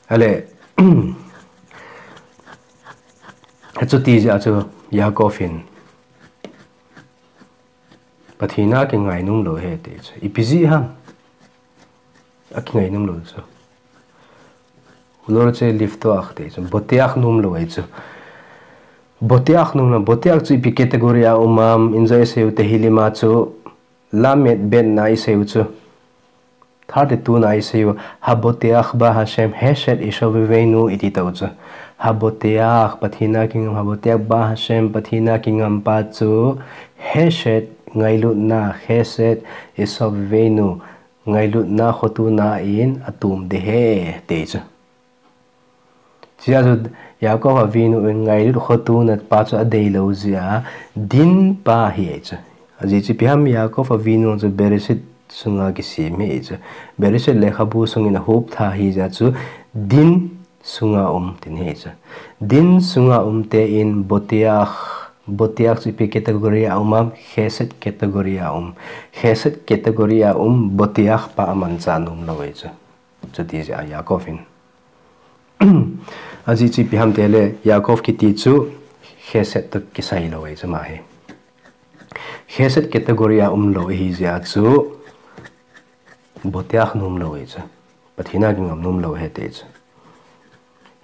Ale, achuti jeh a chu Yaakov in Pathen a kingai nom lou ahi ti chu. Ipi jeh ham? Akingai nom lou chu. Lo che liftoach ti chu. Boteach nom lou ahi chu. Boteach nom lou, boteach chu ipi category a um am, injo isei u Tehillim a chu, Lamed bet na isei u chu. Thirty-two na isei u, Haboteach ba Hashem hesed yishoveivenu iti tah u chu. Haboteach, Pathen a kingam, Haboteach ba Hashem, Pathen a kingam pa chu, hesed, ngailutna, hesed yishoveivenu, ngailutna khotona in atom ding ahi, ti chu. Chujeh a chu Yaakov Avinu in ngailut khotona pa chu adeilou jeh a, din pa ahi chu. Ajeh chu ipi ham, Yaakov Avinu chu Bereshit sunga kisem ahi chu. Bereshit lekhabu sungin ahop tha ahi jeh a chu, din sunga um tin ahi chu. Din sunga um te in boteach, boteach chu ipi category a um am, hesed category a um. Hesed category a um, boteach pa amanchah nom lou ahi chu. Chuti jeh a Yaakov in. Ajeh chu ipi ham tile, Yaakov kiti chu hesed toh kisai lou ahi chu ama hi. Hesed category a um lou ahi jeh a chu boteach nom lou ahi chu. Pathen a kingam nom lou ahi ti chu.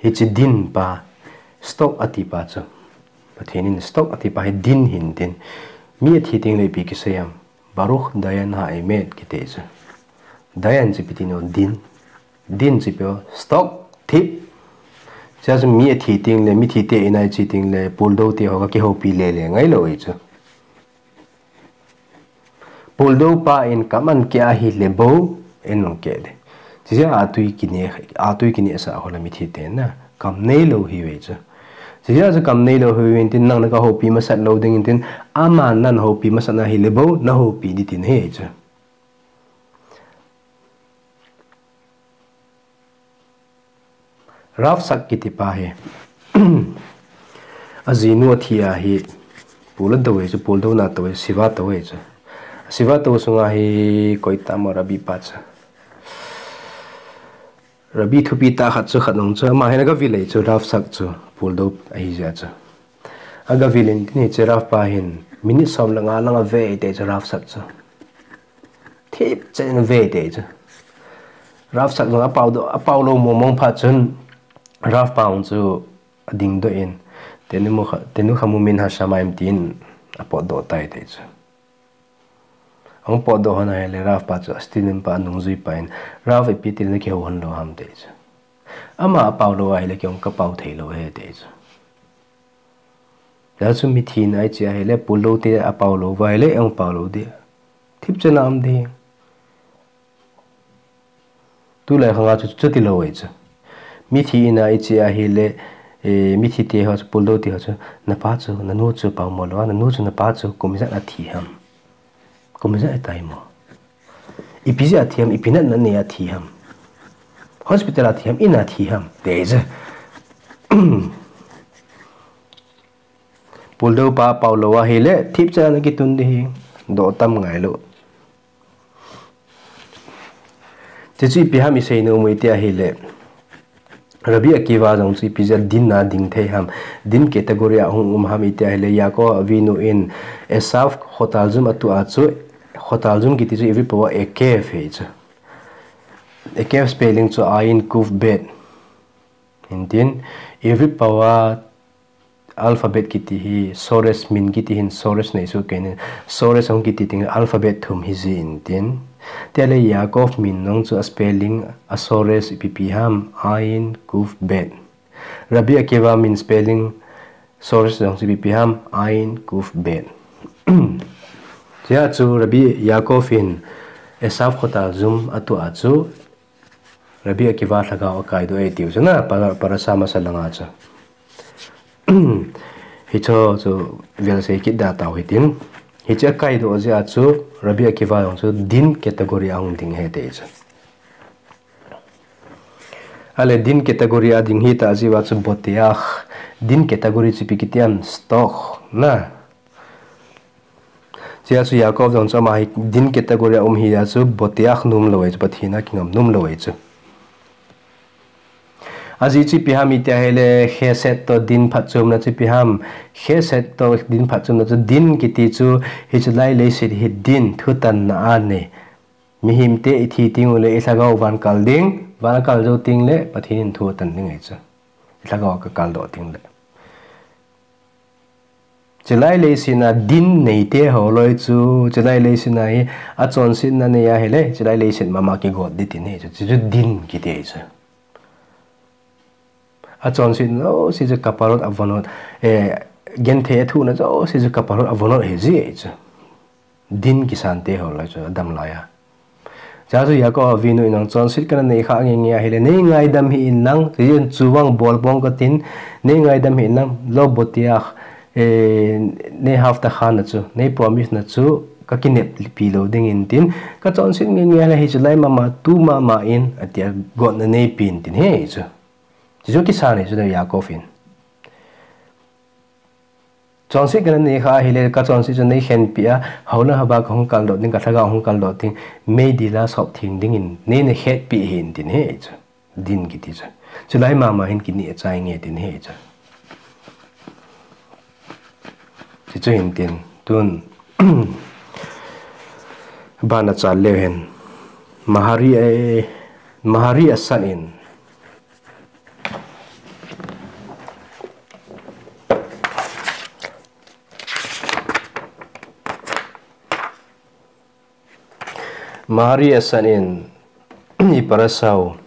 Hiche din pa, stok ati pa chu. Pathen in stok ati pa hi din ahin tin. Mi athi teng le ipi kisei am. Baruch Dayan Ha'emet kiti chu. Dayan chu ipi ti nom, din. Din chu ipi ham, stok, thip. Chujeh chun mi athi teng le, mithi te in a iche teng le, puldou te ho kakihoupi le le ngai lou ahi chu. Puldou pa in kam ahin keh ahile bou, in nung keh ding. Chujeh a atui kine, atui kine sa ho le mithi te na, kam neilou ahi ve chu. Chujeh a chu kam neilou ahi ve in tin, nang na kahoupi masat lou ding in tin, aman nahoupi masat na ahile bou, nahoupi ding tin ahi chu. Rav Sack kiti pa hi. Ajinu athi a hi. Pul adou e chu, puldou na tou e, siva tou e chu. Siva tou sunga hi koi tamo Rabbi pa chu. Rabbi thupi tah khat chu khat nung chu. Ama hin agavil e chu Rav Sack chu. Puldou ahi jeh chu. Agavil in tin hiche Rav pa hin. Minute som le nga lang ave e ti chu Rav Sack chu. Thip chen in ave ti chu. Rav Sack jong apao doh, apao lou mong mong phat chun Rav pa jong chu ading doh in, Tenukhamumin Hashamayim tin apot doh tai ti chu. Ahung pot doh hon ahile Rav pa chu, a student pa anungjui pa in, Rav ipi tile nakihou hon lou ham ti chu. Ama apao lou ahile kei jong kapao thei lou ahi ti chu. Hijeh chun mithi na iche ahile, puldou te apao lou va ahile, eihung pao lou ding. Thip chen a um ding. Tulai khang a chu, chuti lou ahi chu. Mithi in a iche ahile, eh, mithi te ho chu, puldou te ho chu, napa chu, nanu chu pao mo lou a, nanu chu napa chu, kum ijat a thi ham. Kum ijat a tai mo. Ipi jeh a thi ham, ipi natna nei a thi ham. Hospital a thi ham, in a thi ham. Ti chu. Puldou pa pao lou ahile, thip chen a kitun ding ahi, doh tam ngai lou. Chuche chu ipi ham isei nom u iti ahile. Rabbi Akiva jong chu ipi jeh a din a ding thei ham. Din category a hung um ham iti ahile, Yaakov Avinu in Esav khotal jum atoh a chu, khotal jum kiti chu ivri pao a Ekev ahi chu. Ekev spelling chu Ayin Kuf Bet. Hintin, ivri pao a alphabet kiti hi, Soresh min kiti hin, Soresh nei su kenin, Soresh hung kiti teng alphabet thum hi ji intin. Tia le Yaakov min jong chu a spelling a Soresh ipi pi ham, Ayin Kuf Bet. Rabbi Akiva min spelling Soresh jong chu ipi pi ham, Ayin Kuf Bet. Tia chu Rabbi Yaakov in Esav khotal jum atoh a chu Rabbi Akiva lhagao akaidoh e tiu chu na, para, parasha masa langa chu. Hicho chu velsei kit da tau hitin. Hiche akaidoh jeh a chu Rabbi Akiva jong chu din category a hung ding ahi ti chu. Ale din category a ding hita jeh uva chu boteach, din category chu ipi kiti ham, stoch na. Chea chu Yaakov jong chu ama hi din category a um hi a chu boteach nom lou ahi chu, Pathen a kingam nom lou ahi chu. Ajeh chu ipi ham iti ahile, chesed toh din phatchomna chu ipi ham, chesed toh din phatchomna chu din kiti chu hiche lai leiset hi din thutanna anei. Mihemte ithi teng uleh ilhagao van kal ding, van akal jou teng leh Pathen in thu atan ding ahi chu. Ilhagao akal doh teng leh. Chulai leiset a din neite ho loi chu, chulai leiset a hi achonsetna nei ahile, chulai leiset mama kigot ding tin ahi chu, chuchu din kiti ahi chu. Achonsetna jouse chu kapalot avonot, eh, genthei athuhna jouse chu kapalot avonot ahi ji ahi chu. Din kisante ho loi chu, adam laiya. Chea chu Yaakov avinu in jong chonset kana nei kha nge nge ahile, nei ngaidam hih in lang, chuin chu vang bol pong katin, nei ngaidam hih in lang, lo boteach, eh, nei hafta khan na chu, nei promise na chu, kakineppi lou ding in tin, kachonset nge nge ahile hichu lai mama, tu mama in, atia gotna neipen tin ahi chu. Chuchu kisan ahi chu Yaakov in. Chonset kana nei kha ahile, kachonset chu nei khenpi a, houlanga ba kahung kaldoh ding, kalhagao hung kaldoh ding, meidil a sop theng dingin, nei na khetpi hih in tin ahi chu. Din kiti chu. Chulai mama hin kineh chai nge tin ahi chu. Chuchu hin tin, tun, bana chal leu hen. Mahari, eh, Mahari asan in. Mahari asan in, i parasha u.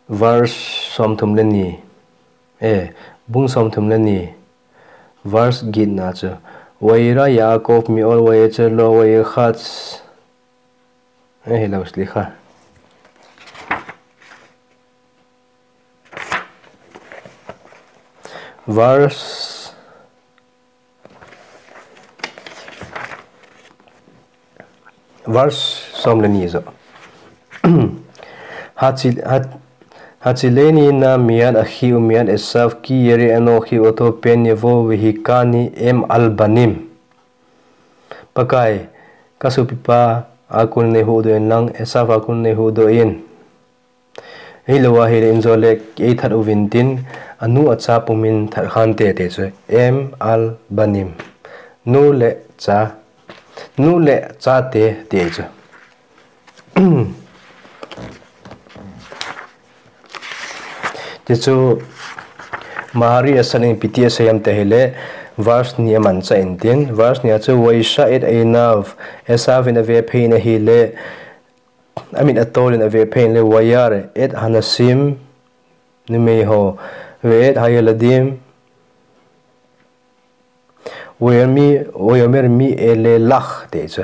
Verse somthum le ni. Eh, bung somthum le ni. Verse getna chu. Vayera Yaakov me'od vayetzer lo vayirchatz. Eh, hilou, slicha. Verse, verse som le ni joh. Hatzi-, hat-, hatzileni na'ah miyad achi u'miyad Esav ki yireh anochi oto pen yavo vehikani em al banim. Pakai, kasopipa a kon nei huhdoh in lang, Esav a kon nei huhdoh in. Ahilou ahile injo le eithah uvin tin, anu acha pumin thah khante ti chu. Em al banim. Nu le cha. Nu le chate ti chu. Ti chu Mahari asan in ipi ti asei em ti ahile, verse ni amanchah in tin, verse ni a chu, Vayisha et einav, Esav in ave phei in ahile, amit atol in ave phei in le, vayareh et hanasim, numei ho, ve'et hayeladim, Vayomer, vayomer mi ele lach, ti chu.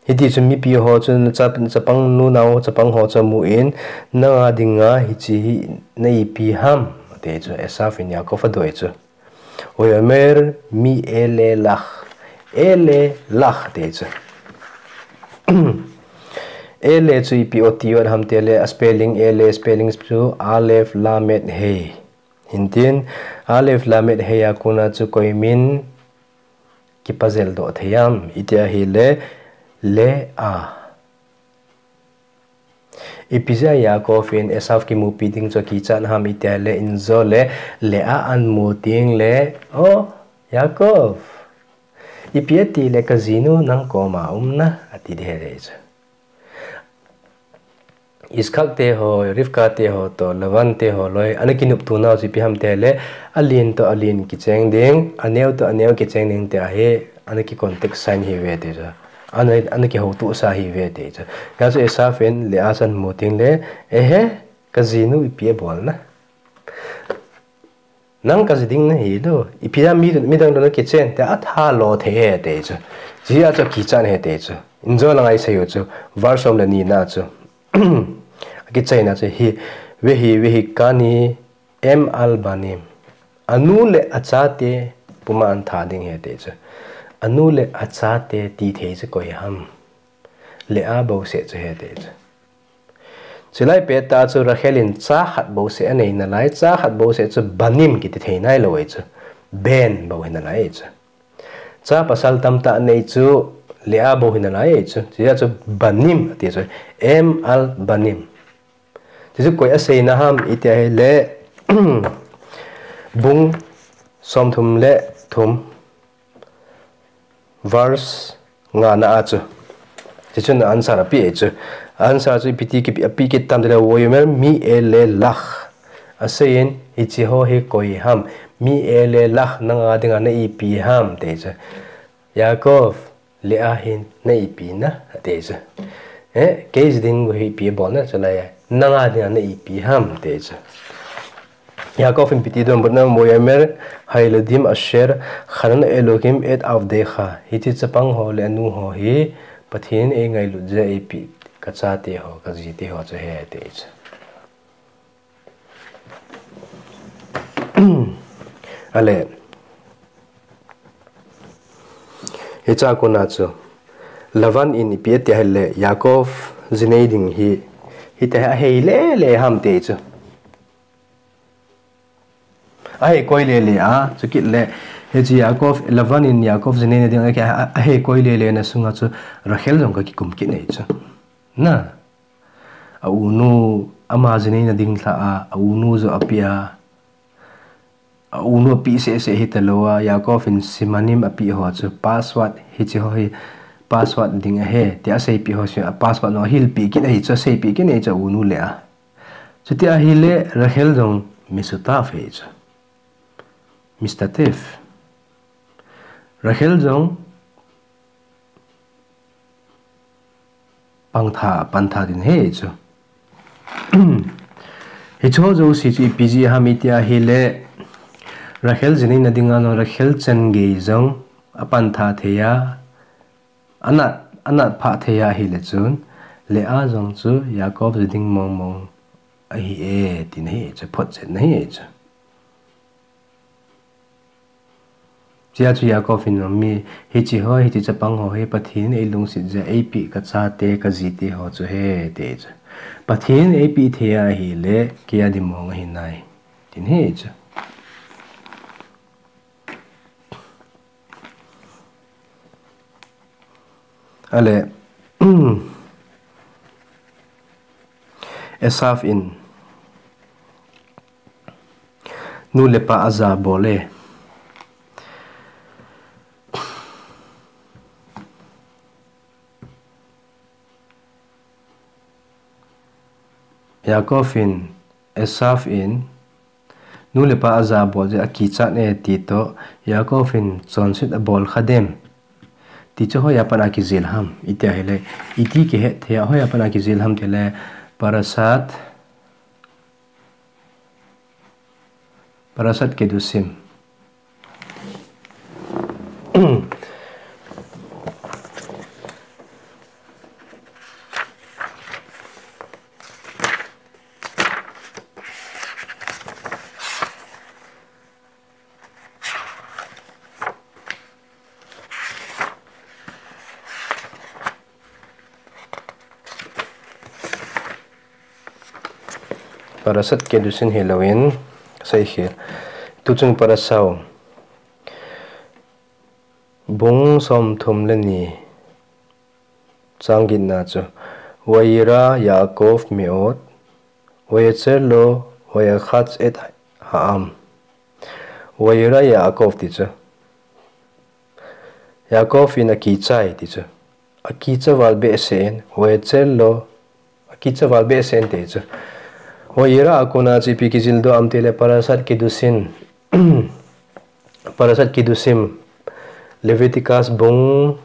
Hiti chun mipi ho chun cha-, chapang nunao, chapang ho chu amun, nanga dinga hiche hi naipi ham, ti chu. Esav in Yaakov adoh chu. Vayomer mi ele lach, ele lach, ti chu. Ele chu ipi ot ti ot ham ti le, a spelling ele, spelling chu Aleph Lamed Hei. Hintin, Aleph Lamed Hei a kona chu koimin kipajel doh thei ham, iti ahile, Leah. Ipi jeh a Yaakov in Esav kimupi ding chu akichat ham iti ahile, injo le, Leah ahin mu teng le, O, Yaakov. Ipi ati le kajinu nang koma um na, ati ding ahi chu. Yitzchak te ho, Rivka te ho toh, Lavan te ho loi, ana kinopto nau chu ipi ham ti le, alen toh alen kicheng ding, aneo toh aneo kicheng ding ti ahi, ana ki contact sa ahi ve ti chu. Ana, ana kihoutoh sa ahi ve ti chu. Hijeh chun Esav in Leah chu ahin mu teng le, ehe, kajinu ipi abol na. Nang kaji ding nahi lou. Ipi a mi, midang toh nakichen, tia atha lo thei ahi ti chu. Hijeh a chu akichat ahi ti chu. Injo lang a isei u chu. Verse som le ni na chu. Akichaina chu hi, vehi, vehi kani em al banim. Anu le achate puma ahin tha ding ahi ti chu. Anu le achate ti thei chu koi ham. Leah bouseh chu ahi ti chu. Chulai pet a chu Rachel in cha khat bouseh anei nalai, cha khat bouseh chu banim kiti thei nailou ahi chu. Ben bou hi nalai ahi chu. Cha pasal tamtah anei chu Leah bou hi nalai ahi chu. Hijeh a chu banim ati chu. Em al banim. Ti chu koi aseina ham iti ahile bung som thum le thum. Verse nga na a chu. Ti chun answer api ahi chu. Answer chu ipi ti kipe, api kit tam tile, Vayomer mi elelach. Aseiyin, hiche ho hi koi ham. Mi elelach, nanga dinga na ipi ham, ti chu. Yaakov, Leah hin na ipi na, ati chu. Eh, keiji ding hi ipi bol na chu lai. Nanga dinga na ipi ham, ti chu. Yaakov in ipi ti donbut nam, Vayomer, Hayoladim asher chananah Elohim et avdecha. Hiche chapang ho le anu ho hi Pathen in eingailut jeh a eipeh kachate ho, kajite ho chu ahi ti chu. Ale. Hiche a kona chu. Lavan in ipi ati ahile, Yaakov jinei ding hi. Hitia hi ahei lele ham ti chu. Ahei koi lele a, chukit le, hiche Yaakov, Lavan in Yaakov jinei na ding a, a, ahei koi lele na sunga chu Rachel jong kakikum kit ahi chu. Na, a unu, ama jinei na ding lha a, a unu jong api a, a unu api seh seh hita lou a, Yaakov in Simanim api ho chu, password, hiche ho hi, password ding ahi, ti aseipeh ho chu, a password jong ahilpeh kit ahi chu, aseipeh kit ahi chu, a unu le a. Chuti ahile Rachel jong misutaf ahi chu. Mistatef. Rachel jong pangtha, pantha din ahi chu. Hiche ho jouse chu ipi jeh ham iti ahile Rachel jinei na dinga jong Rachel chan gei jong apantha thei a, Anat, anat phah thei ahile chun, Leah jong chu Yaakov ji ding mong mong ahi e, tina ahi chu, photchetna ahi chu. Hijeh a chu Yaakov in mi, hiche ho, hiche chapang ho hi Pathen in eilungset jeh a eipeh kachate, kajite ho chu ahi, ti chu. Pathen in eipeh thei ahile, kei a ding mong ahi nai, tina ahi chu. Ale, Esav in nu le pa ajabol e. Yaakov in, Esav in, nu le pa ajabol jeh a akichat e ti toh, Yaakov in chonset abol kha dem. Ti chu hoiya pat a kijil ham, iti ahile, iti kihet thei a, hoiya pat a kijil ham tile, Parashat, Parashat Kedushim. Parashat Kedushim hilou in, kasei khel. Tuchung Parashat. Bung somthum le ni. Chang getna chu. Vayira Yaakov meod. Vayetzer lo vayachatz et ha'am. Vayira Yaakov ti chu. Yaakov in akichai ti chu. Akicha val behseh in, vayetzer lo, akicha val behseh in ti chu. Vayira a kona chu ipi kijil doh am tile Parashat Kedushim. Parashat Kedushim. Leviticus bung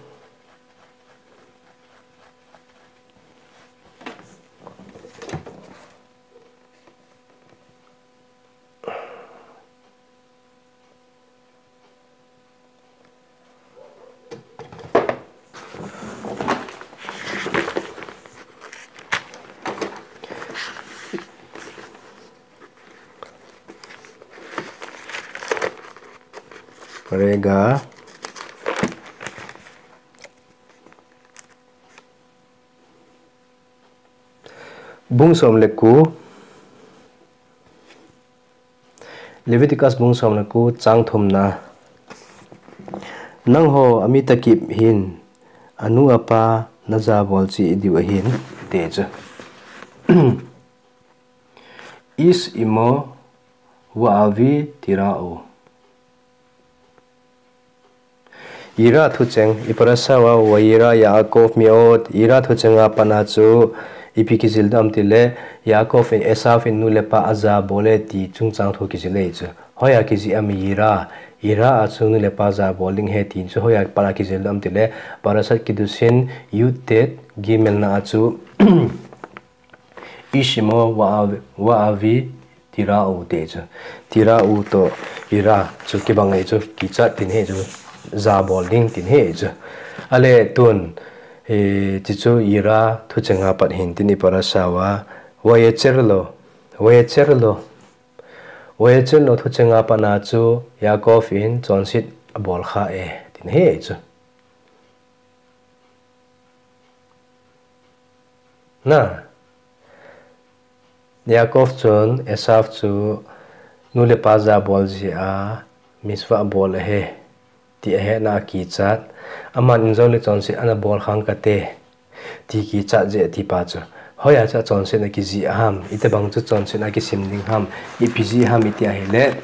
Rega. Bung som le ko. Leviticus bung som le ko chang thumna. Nangho ami takip hin anu apa najabol cheh diu ahin, ti chu. Ish imo va'avi tira'u. Ira thucheng, i parasha uva, Vayira Yaakov me'od, Ira thucheng a pat a chu, ipi kijil dem tile, Yaakov in Esav in nu le pa ajabol e ti chungchang thu kijil e chu. Hoiya kijil em Ira, Ira a chu nu le pa jabol ding ahi ti chu hoiya pat a kijil dem tile, Parashat Kiddushin, Yud Tet, Gimel na a chu, Ish imo va'avi tira'u ti chu. Tira'u toh Ira chu kibang e chu, kichat tin ahi chu, jabol ding tin ahi chu. Ale tun, eh, ti chu Ira thucheng a pat hin tin i parasha uva, Vayecher lo, Vayecher lo, Vayecher lo thucheng a pat a chu Yaakov in chonset abol kha e tin ahi chu. Na, Yaakov chun Esav chu nu le pa jabol jeh a mitzvah abol ahi ti ahetna a kichat, aman in jong le chonset ana bol khang kate ti kichat jeh a ti pa chu. Hoiya chu chonset na kijih ham, itobang chu chonset na kisim ding ham, ipi jeh ham iti ahile.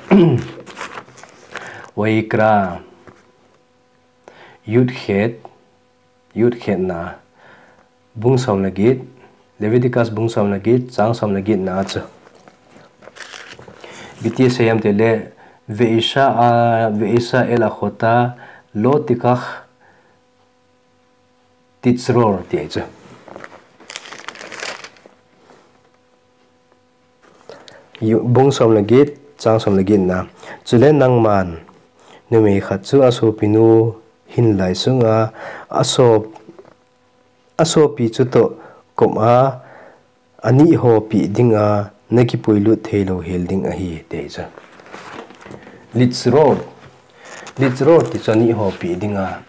Vayikra. Yud Tet, Yud Tet na, bung som le get, Leviticus bung som le get, chang som le get na chu. Ipi ti asei em tile, Ve'isha a, ve'isha el achota, lo tikach titzror, ti chu. Yu-, bung som le get, chang som le get na. Chule nangman, numei khat chu asopinu hin lai sunga, asop, asopi chutoh kom a, anihho peh dinga, nakipuilut thei lou hel ding ahi, ti chu. Litzror. Litzror ti chu anihho peh dinga.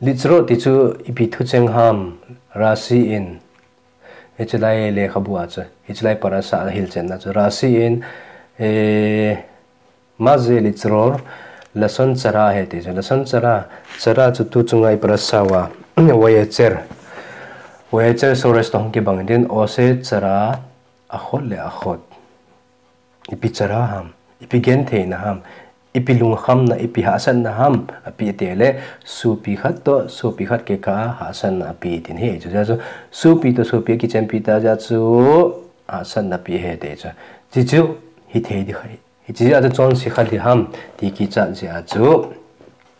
Litzror ti chu ipi thucheng ham, Rashi in. Hichelai lekhabu a chu, hichelai parasha a hilchenna chu. Rashi in, eh, ma ze litzror, lashon tsara ahi ti chu. Lashon tsara, tsara chu tu chunga i parasha uva, Vayecher. Vayecher Sorosh toh kibang in tin, oseh tsara, achot le achot. Ipi tsara ham, ipi gentheina ham, ipi lungkhamna, ipi hahsatna ham, api tile, sopi khat toh, sopi khat kikah a hahsatna api tin ahi chu. Chu sopi toh sopi akichenpi ta jeh chu, hahsatna api ahi ti chu. Chuchu, hithei ding ahi. Hiche jeh a chu chonse kha ding ham, ti kichat jeh a chu.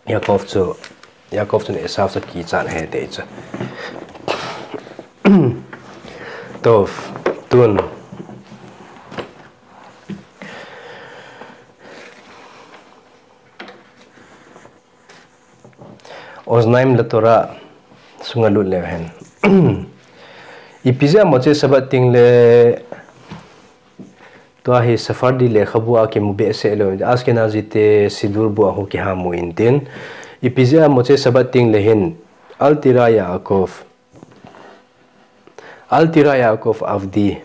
Yaakov chu, Yaakov chun Esav chu kichat ahi ti chu. Tov, tun. Oznaim LaTorah sunga lut leu hen. Ipi jeh a Motzei Shabbat teng le Tua hi Sephardi lekhabu a kimu behseh lou, Ashkenazi te Siddur bu a hung kihamu in tin. Ipi jeh a Motzei Shabbat teng le hin, Al tira Yaakov. Al tira Yaakov avdi.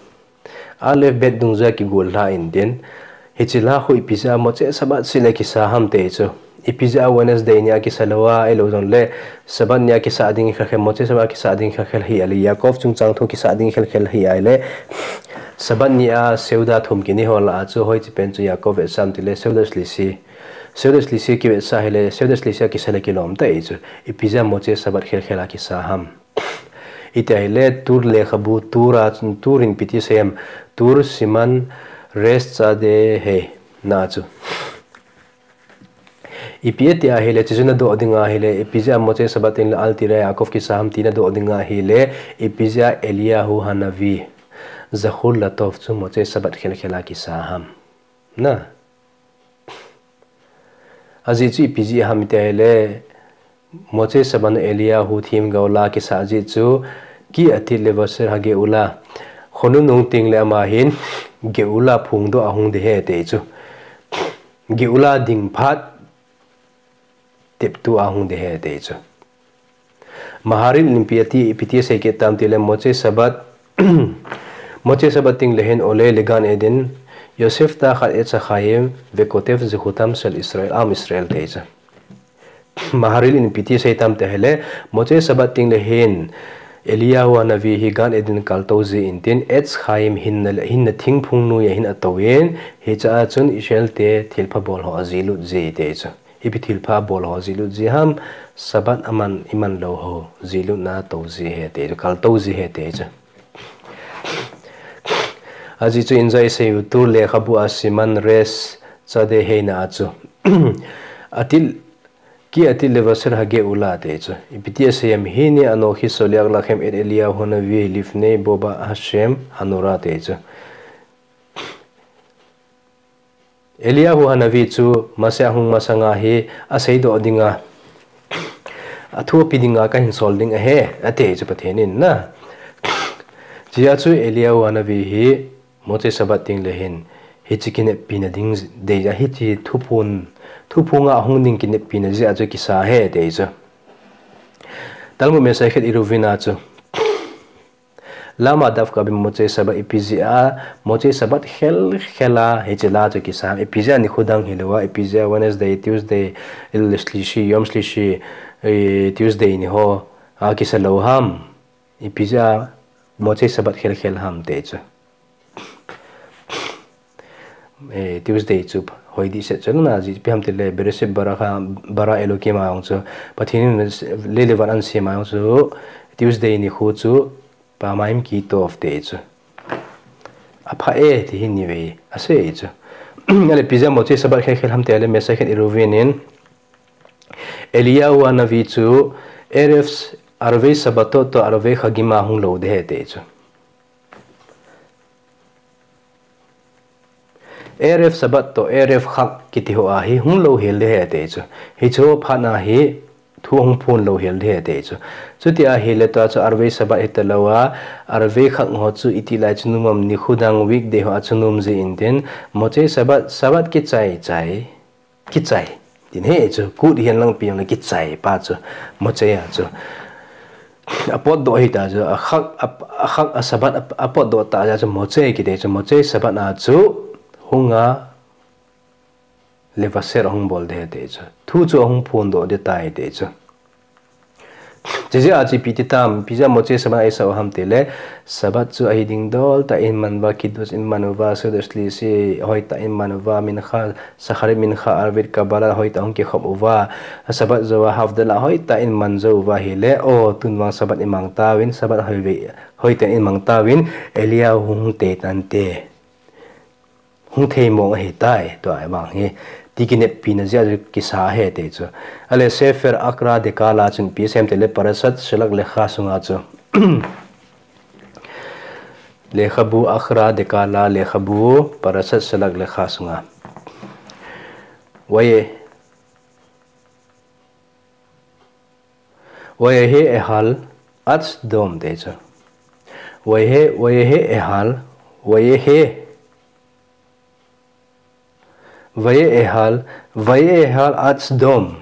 Aleph bet dungjuia kigol lha in tin. Hiche lha khu ipi jeh a Motzei Shabbat seh le kisa ham ti chu. Ipi jeh a Wednesday ni a kisa lou a, ahilou jongle Shabbat ni a kisa ding khelkhel, Motzei Shabbat kisa ding khelkhel hi ale, Yaakov chungchang thu kisa ding khelkhel hi ale, Shabbat ni a Seuda thum kini ho lah a chu hoiche pen chu Yaakov vetsah ham tile, Seuda Shlisi. Seuda Shlisi kivetsah hile, Seuda Shlisi a kisa le kilom ta e chu. Ipi jeh a Motzei Shabbat khelkhel a kisa ham. Iti ahile, Tur lekhabu, Tur a, Tur in ipi ti asei em, Tur siman resh tzadeh he na chu. Ipi ati ahile, chuchu nadoh ding ahile, ipi jeh a Motzei Shabbat teng le Al tira Yaakov kisa ham ti nadoh ding ahile, ipi jeh a Eliyahu Hanavi, Zachor Latov chu Motzei Shabbat khelkhel a kisa ham. Na. Ajeh chu ipi jeh ham iti ahile, Motzei Shabbat a Eliyahu themgao la kisa jeh chu, Ki atid levaser hageula. Khonung nung teng le ama hin, Geula phongdoh a hung ding ahi ti chu. Geula ding phat teptu a hung ding ahi ti chu. Maharal in ipi ati, ipi ti asei kit tam tile Motzei Shabbat, Motzei Shabbat teng le hin ole le Gan Eden, Yosef tachat Etz Chaim, vekotev zechutam shel Israel, am Israel ti chu. Maharal in ipi ti asei tam tile, Motzei Shabbat teng le hin, Eliyahu Hanavi hi Gan Eden kaltou jin tin, Etz Chaim hinna, hinna thingphung noiya hin atou in, hiche a chun Israel te thilpha bol ho ajihlut ji ti chu. Ipi thilpha bol ho jihlut ji ham, Shabbat aman iman lou ho jihlutna tou ji ahi ti chu, kaltou ji ahi ti chu. Ajeh chu Injil a asei u tu lekhabu a Simon Resh Tzadeh heina a chu. Atil, ki atil levaser hageula ti chu. Ipi ti asei em, hine anochi sholiach lachem et Eliyahu Hanavi lifnei bo beit Hashem hanora ti chu. Eliyahu Hanavi chu Mashiach hung masanga hi aseidoh dinga, athu ape dinga kahin sol ding ahi, ati chu Pathen in na. Hichea chu Eliyahu Hanavi hi Motzei Shabbat teng le hin, hiche kinepina ding dei a, hiche thuphon, thuphon a hung ding kinepina jeh a chu kisa ahi ti chu. Talmud Masechet Eruvin a chu. Lama davka bemotzei Shabbat, ipi jeh a Motzei Shabbat khel khel a hiche la chu kisa, ipi jeh a nikho dang hilou a, ipi jeh a Wednesday, Tuesday, el shlishi, yom shlishi, eh, Tuesday ni ho a kisa lou ham, ipi jeh a Motzei Shabbat khel khel ham ti chu. Eh, Tuesday chu hoi dehset chu na, ipi ham tile Bereshit bara kha, bara Elokim a hung chu, Pathen in lei le van asem a hung chu, Tuesday nikho chu pamayim ki tov ti chu. Apha e ti hi ni ve, asei chu. Ale ipi jeh a Motzei Shabbat khel khel ham tile Masechet Eruvin in, Eliyahu Hanavi chu Erev, Arvei Shabbatot to Arvei Chagim a hung lou ding ahi ti chu. Erev Shabbat to Erev Chag kiti ho a hi hung lou hel ding ahi ti chu. Hiche phat a hi thu hung phon lou hel ding ahi ti chu. Chuti ahile tua chu Arvei Shabbat hita lou a, Arvei Chag ho chu iti lai chu nom am, nikho dang weekday ho a chu nom jin tin, Motzei Shabbat, Shabbat kichai chai. Kichai. Tin hi chu, kut hihen lang pi jong le kichai pa chu, Motzei a chu. Apotdoh hita chu, a Chag, a, a Chag a Shabbat a, apotdoh ta jeh chu, Motzei kiti chu, Motzei Shabbat a chu, hung a levaser ahung bol ding ahi ti chu. Thu chu ahung phondoh ding tai ti chu. Chujeh a chu ipi ti tam, ipi jeh a Motzei Shabbat a eisah u ham tile, Shabbat chu ahi ding dol tah in man uva, Kiddush in man uva, Seudah Shlishi hoi tah in man uva, Mincha, Shacharit Mincha, Arvit Kabbalah hoi tah hung kikhop uva, Shabbat jou a Havdalah hoi tah in man jou uva ahile, o, tun vang Shabbat imang tauvin, Shabbat hoi ve, hoi tah in imang tauvin, Eliyahu hung tei tante. Hung thei mong ahi tai, tua vang hi. Ti kinepina jeh a chu kisa ahi ti chu. Ale Sefer Akra Dekala chun ipi asei em tile Parashat Shelach Lecha sunga chu. Lekhabu Akra Dekala, Lekhabu Parashat Shelach Lecha sunga. Vaye Vayehi Ehal Ad Sdom ti chu. Vayehi, Vayehi Ehal, Vayehi, Vaye Ehal, Vaye Ehal Ad Sdom.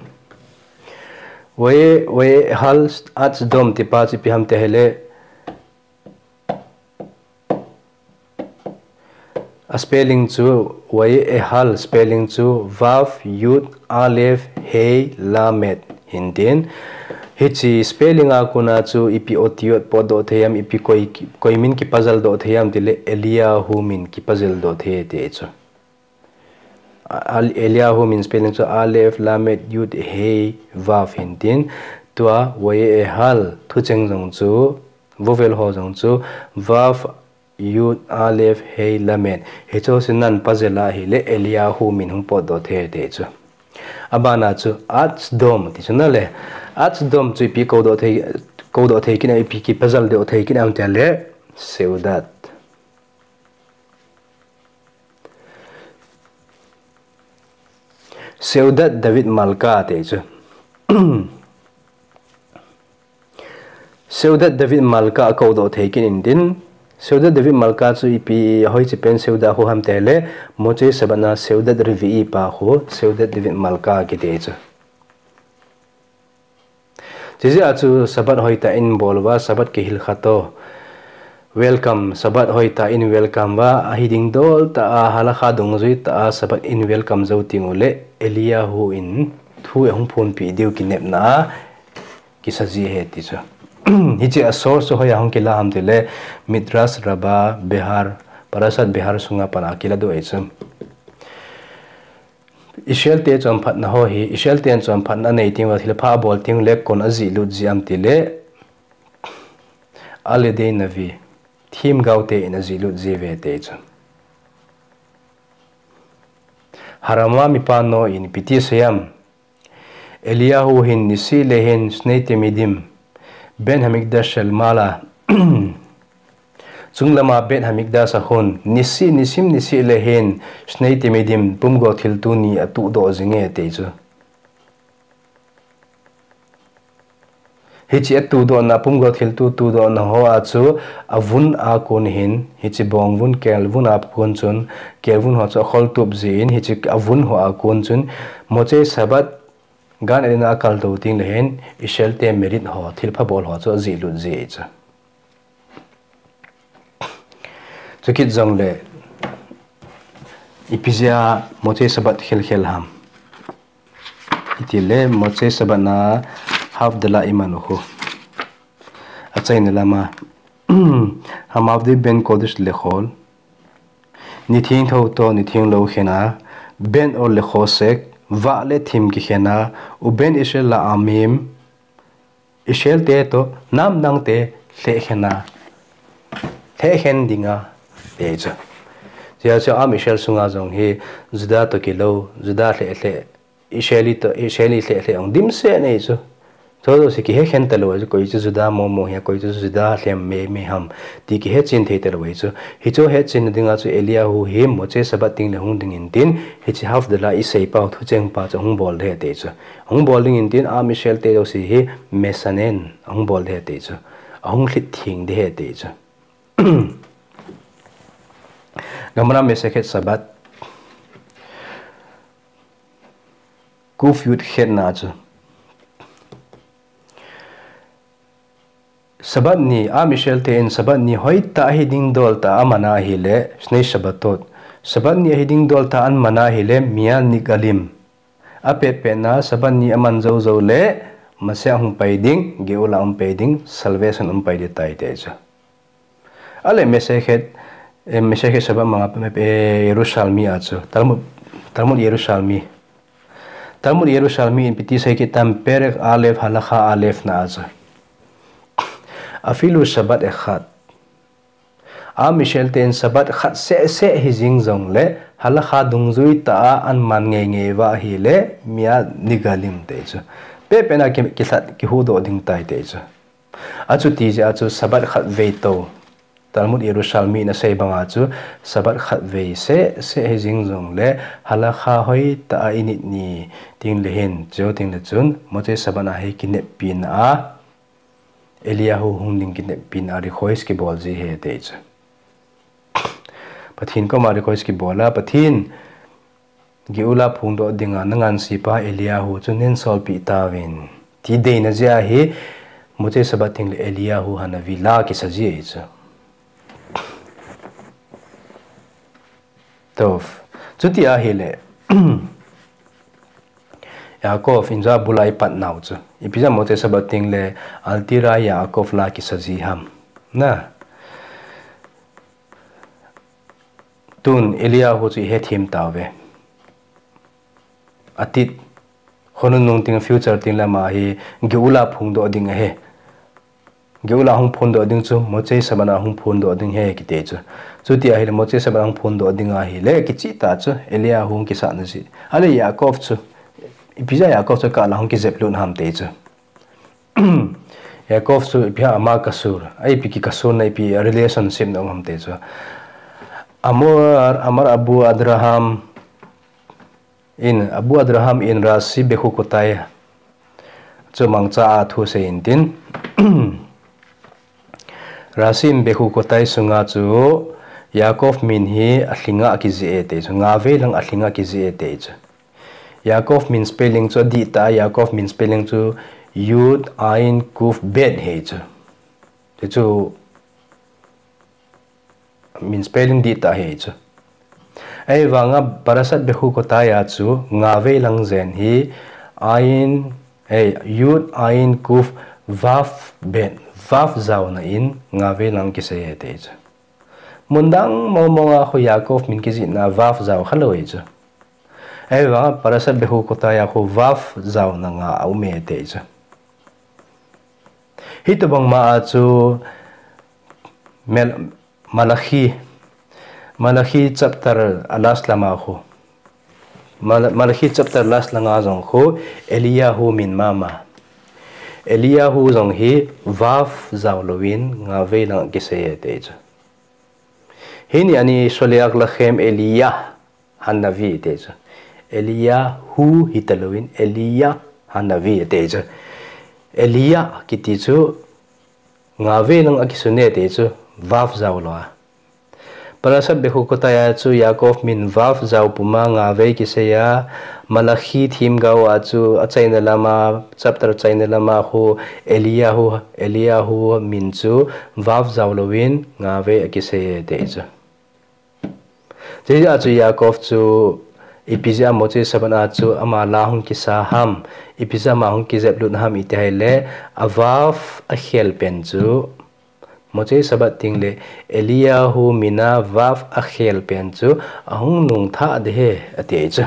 Vaye, Vaye Ehal Ad Sdom ti pa chu ipi ham ti ahile, a spelling chu, Vaye Ehal, spelling chu, Vav, Yud, Alef, Hei, Lamed, hin tin. Hiche spelling a kona chu, ipi otiyot potdoh thei ham, ipi koi, koi min kipuzzle doh thei ham tile, Eliyahu min kipuzzle doh thei ti chu. A, Eliyahu min spelling chu, Alef, Lamed, Yud, Hei, Vav, hin tin. Tua, Vaye Ehal, thucheng jong chu, vowel ho jong chu, Vav, Yud, Alef, Hei, Lamed. Hiche ho chu nan puzzle a ahile Eliyahu min hung potdoh thei ti chu. Abana chu Ad Sdom ti chu na le. Ad Sdom chu ipi kodoh thei, kodoh thei kit a, ipi kipuzzle doh thei kit a ham tile Seudat. Seudat David Malka ti chu. Seudat David Malka a kodoh thei kit in tin, Seudat David Malka chu ipi hoiche pen Seudat khu ham tile, Motzei Shabbat na Seudat Revi'i pa khu Seudat David Malka kiti chu. Chijeh a chu Shabbat hoitah in bol uva, Shabbat kihil khat to. Welcome, Shabbat hoitah in welcome uva, ahi dingdol tah a, halakha dungjui tah a, Shabbat in welcome jou teng uleh, Eliyahu in thu ahung phonpeh diu kinepna a, kisa ji ahi ti chu. Hiche a source chu hoiya hung kila ham tile, Midrash Rabbah, Behar, Parashat Behar sunga pat a kila doh ahi chu. Israel te chonphatna ho hi, Israel te chonphatna nei teng uva, thilpha abol teng uleh, koin ajihlut ji ham tile, Al Yedei Nevi, themgao te in ajihlut ji uve ti chu. Harama mipa no in ipi ti asei ham. Eliyahu hin nisi le hin Shnei Temidim, Beit Hamikdash shel mala, chunglama Beit Hamikdash a khun, nisi, nisim nisi le hin Shnei Temidim, pumgo thilto ni atuhdoh jinge ti chu. Hiche atuhdohna, pumgo thilto tuhdohna ho a chu, avun a kon hin, hiche bongvun, kelvun a kon chun, kelvun ho chu akholtup jin, hiche avun ho a kon chun, Motzei Shabbat, Gan Eden a akaltou teng le hin, Israel te merit ho, thilpha bol ho chu ajihlut ji chu. Chukit jongle, ipi jeh a Motzei Shabbat khelkhel ham. Itile Motzei Shabbat na Havdalah iman u khu. Achaina lama, Hamavdil ben kodesh lechol. Nitheng thou toh nitheng lou khen a, ben or lechosek, vah le thim kikhen a, uben Israel la'amim, Israel te toh namdang te lhehkhen a, lhehkhen dinga, ti chu. Chujeh chu Am Israel sunga jong hi Juda toh kilou, Juda lheh lheh, Israeli toh, Israeli lheh lheh jong dimset ahi chu. Chujouse kihekhen talou ahi chu, koi chu Juda momo hi, koi chu Juda lhem mei mei ham, ti kihechen thei talou ahi chu. Hichu hetchenna dinga chu Eliyahu hi Motzei Shabbat teng le hung ding intin, hiche Havdalah isei pau thucheng pa chu ahung bol ding ahi ti chu. Ahung bol ding intin, Am Israel te jouse hi mesanen ahung bol ding ahi ti chu. Ahung lhit theng ding ahi ti chu. Gemara Masechet Shabbat, Kuf Yud Chet na chu. Shabbat ni, Am Israel te in Shabbat ni hoitah a hi dingdol tah a aman ahile, Shnei Shabbatot. Shabbat ni ahi dingdol tah a aman ahile, miyad nigalim. Apetpetna, Shabbat ni aman jou jou le, Mashiach hung pai ding, Geula hung pai ding, salvation hung pai ding tai ti chu. Ale Masechet, eh, Masechet Shabbat manga, eh, Yerushalmi a chu, Talmud, Talmud Yerushalmi. Talmud Yerushalmi in ipi ti asei kit tam, Perek Aleph Halakha Aleph na a chu. Afilu Shabbat echad. Am Israel te in Shabbat khat seh seh hijing jongle, halakha dungjui tah a aman ngei ngei uva ahile, miyad nigalim ti chu. Petpetna ki, kilhat, kihuhdoh ding tai ti chu. Achuti jeh a chu Shabbat khatvei toh. Talmud Yerushalmi in asei banga chu Shabbat khatvei seh seh hijing jongle, halakha hoitah a init ni teng le hin, chu teng le chun, Motzei Shabbat na hi kineppina a, Eliyahu hung ding kineppina a request kibol ji ahi ti chu. Pathen koma request kibol a, Pathen, Geula phongdoh dinga nangansepa Eliyahu chu neisolpeh tauvin, ti deina jeh a hi, Motzei Shabbat teng le Eliyahu Hanavi la kisa ji ahi chu. Tov. Chuti ahile, Yaakov in jabul a ipat nau chu. Ipi jeh a Motzei Shabbat teng le Al Tira Yaakov la kisa ji ham. Na. Tun Eliyahu chu ihethem tauve. Atit, khonung nung teng future teng lama hi Geula phongdoh ding ahi. Geula hung phondoh ding chu Motzei Shabbat na hung phondoh ding ahi kiti chu. Chuti ahile Motzei Shabbat na hung phondoh ding ahile kicheh tah chu Eliyahu hung kisahna jeh. Ale Yaakov chu, ipi jeh a Yaakov chu kah la hung kijep lut ham ti chu. Yaakov chu ipi ham ama kasur, a ipi kikasurna ipi relationship na um ham ti chu. Amar, Amar Abu Adraham in, Abu Adraham in Rashi Bechukotay chu mangcha a thu asei intin. Rashi in Bechukotai sunga chu Yaakov min hi alhinga kijih e ti chu, nga vei lang alhinga kijih e ti chu. Yaakov min spelling chu adih tah, Yaakov min spelling chu Yud Ayin Kuf Bet hi chu. Ti chu min spelling dih tah hi chu. Ahivanga Parashat Bechukotai a chu nga vei lang jen hi Ayin, eh, Yud Ayin Kuf Vav Bet, Vav jaona in nga vei lang kisei e ti chu. Mun dang mong mong a khu Yaakov min kijihna Vav jao khalou e chu. Ahivanga Parashat Bechukotai a khu Vav jaona nga aum e ti chu. Hitobang ma a chu Mel-, Malachi, Malachi chapter a last lama khu. Mal-, Malachi chapter last langa jong khu Eliyahu min mama. Eliyahu jong hi Vav jao louvin nga vei lang kisei e ti chu. Hini ani Sholeach Lachem Eliyah Hanavi ti chu. Eliyahu hita louvin Eliyah Hanavi ti chu. Eliyah kiti chu nga vei lang akisun e ti chu, Vav jao lou a. Parashat Bechukotai a chu Yaakov min Vav jao puma nga vei kisei a, Malachi themgao a chu achaina lama, chapter chaina lama khu Eliyahu, Eliyahu min chu Vav jao louvin nga vei akisei e ti chu. Hijeh a chu Yaakov chu ipi jeh a Motzei Shabbat a chu ama la hung kisa ham, ipi jeh a ama hung kijep lut ham iti ahile, a Vav akhel pen chu, Motzei Shabbat teng le Eliyahu min a Vav akhel pen chu ahung nungthah ding ahi ati chu.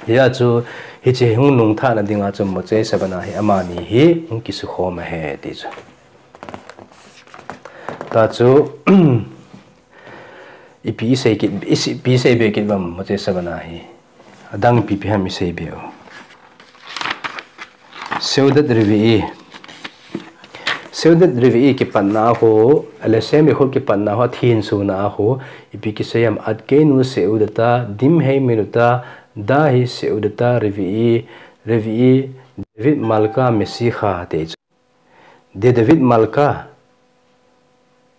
Hijeh a chu hiche hung nungthah na dinga chu Motzei Shabbat a hi amani hi hung kisukhom ahi ti chu. Tah chu, ipi isei kit, isi-, ipi isei be kit uvam Motzei Shabbat a hi. Adang ipi ipi ham isei be u. Seudat Revi'i. Seudat Revi'i kipatna a khu, Leshem Yechud kipatna a khu, athin suna a khu, ipi kisei ham Adkeinu Seudata, Dimheimenu Da'ahi Seudata, Revi'i, Revi'i, David Malka Mesicha ti chu. De David Malka.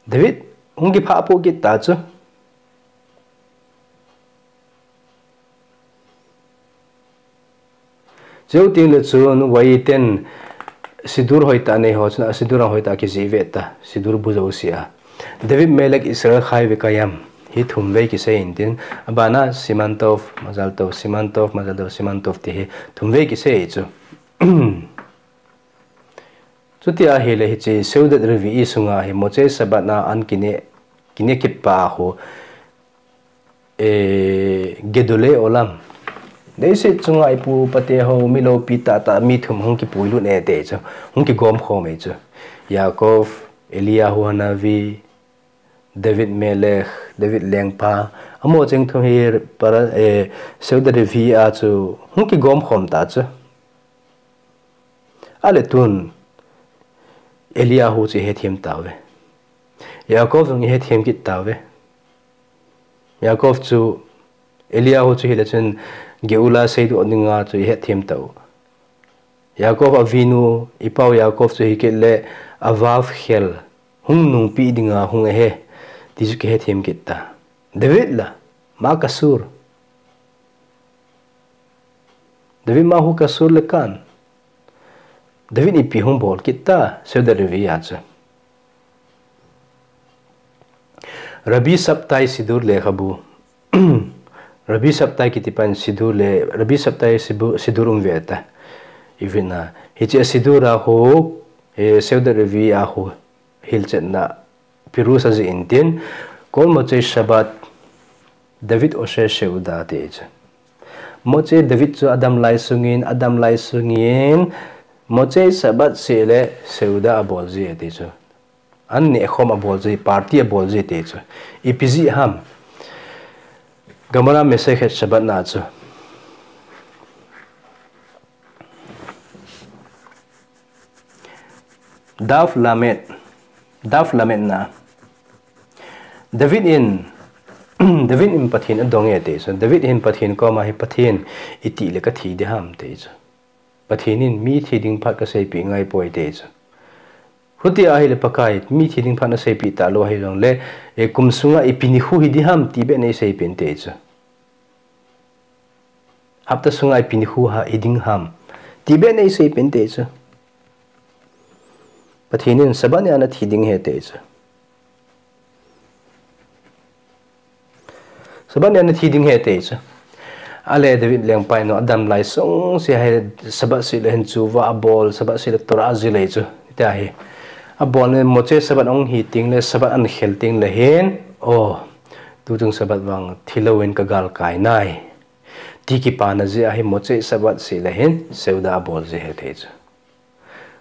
David, hung kiphah pou kit ta chu. Chuteng le chun, Vayiten Sidur hoitah nei ho chun, a Sidur a hoitah kijih ve ta, Sidur bu jouse a. David Melech Israel Chai Vekayem, hi thum vei kisei intin, abana Siman Tov, Mazal Tov, Siman Tov, Mazal Tov, Siman Tov ti hi thum vei kisei chu. Chuti ahile hiche Seudat Revi'i sunga hi Motzei Shabbat a an kine, kine kit pa a khu, eh, Gedolei Olam. Leiset chunga ipu ipa te ho mi loupi tah tah mi thum hung kipuilut e ti chu, hung kigom khom e chu. Yaakov, Eliyahu Hanavi, David Melech, David lengpa, amaho cheng thum hi para, eh, Seudat Revi'i a chu hung kigom khom ta chu. Ahile tun Eliyahu chu ihethem tauve. Yaakov jong ihethem kit tauve. Yaakov chu, Eliyahu chu hile chun Geula seidoh dinga chu ihethem tau. Yaakov Avinu, ipau Yaakov chu hikit le a Vav khel hung nungpi dinga hung ahi, ti chu kihethem kit ta. David la, ma kasur. David ma hu kasur le kan. David ipi hung bol kit ta, Seudat Revi'i a chu. Rabbi Sabtai Sidur lekhabu. Rabbi Sabtai kiti pan Sidur le, Rabbi Sabtai Sibu-, Sidur um ve ta. Ivin a. Hiche a Sidur a khu, eh, Seudat Revi'i a khu hilchetna Pirush ajih intin, Kol Motzei Shabbat David Oseh Seuda ti chu. Motzei David chu adam lai sungin, adam lai sungin, Motzei Shabbat seh le Seuda abol ji ti chu. An nehkhom abol ji, party abol ji ti chu. Ipi jeh ham. Gemara Masechet Shabbat na chu. Daf Lamed, Daf Lamed na. David in, David in Pathen adong e ti chu. David in Pathen koma hi Pathen iti le kathi ding ham ti chu. Pathen in mi thi ding phat kaseipeh ngai poi ti chu. Chuti ahile Pakai, mi thi ding phat naseipeh talou ahi jongle, e, kum sunga ipi nikho hi ding ham, ti beh neiseipeh inte chu. Hapta sunga ipi nikho hi ding ham, ti beh neiseipeh inte chu. Pathen in Sabbath nia nathi ding ahi ati chu. Sabbath nia nathi ding ahi ati chu. Ale David lengpa in adam lai sung se hi Sabbath seh le hin chuva abol, Sabbath seh le Torah ajui le chu. Tia hi. Abol le Motzei Sabbath ahung hi teng le Sabbath ahin khel teng le hin. O, tuchung Sabbath vang thilou in kagalkai nai. Ti kipana jeh ahi Motzei Sabbath seh le hin Seudah abol ji ahi ati chu.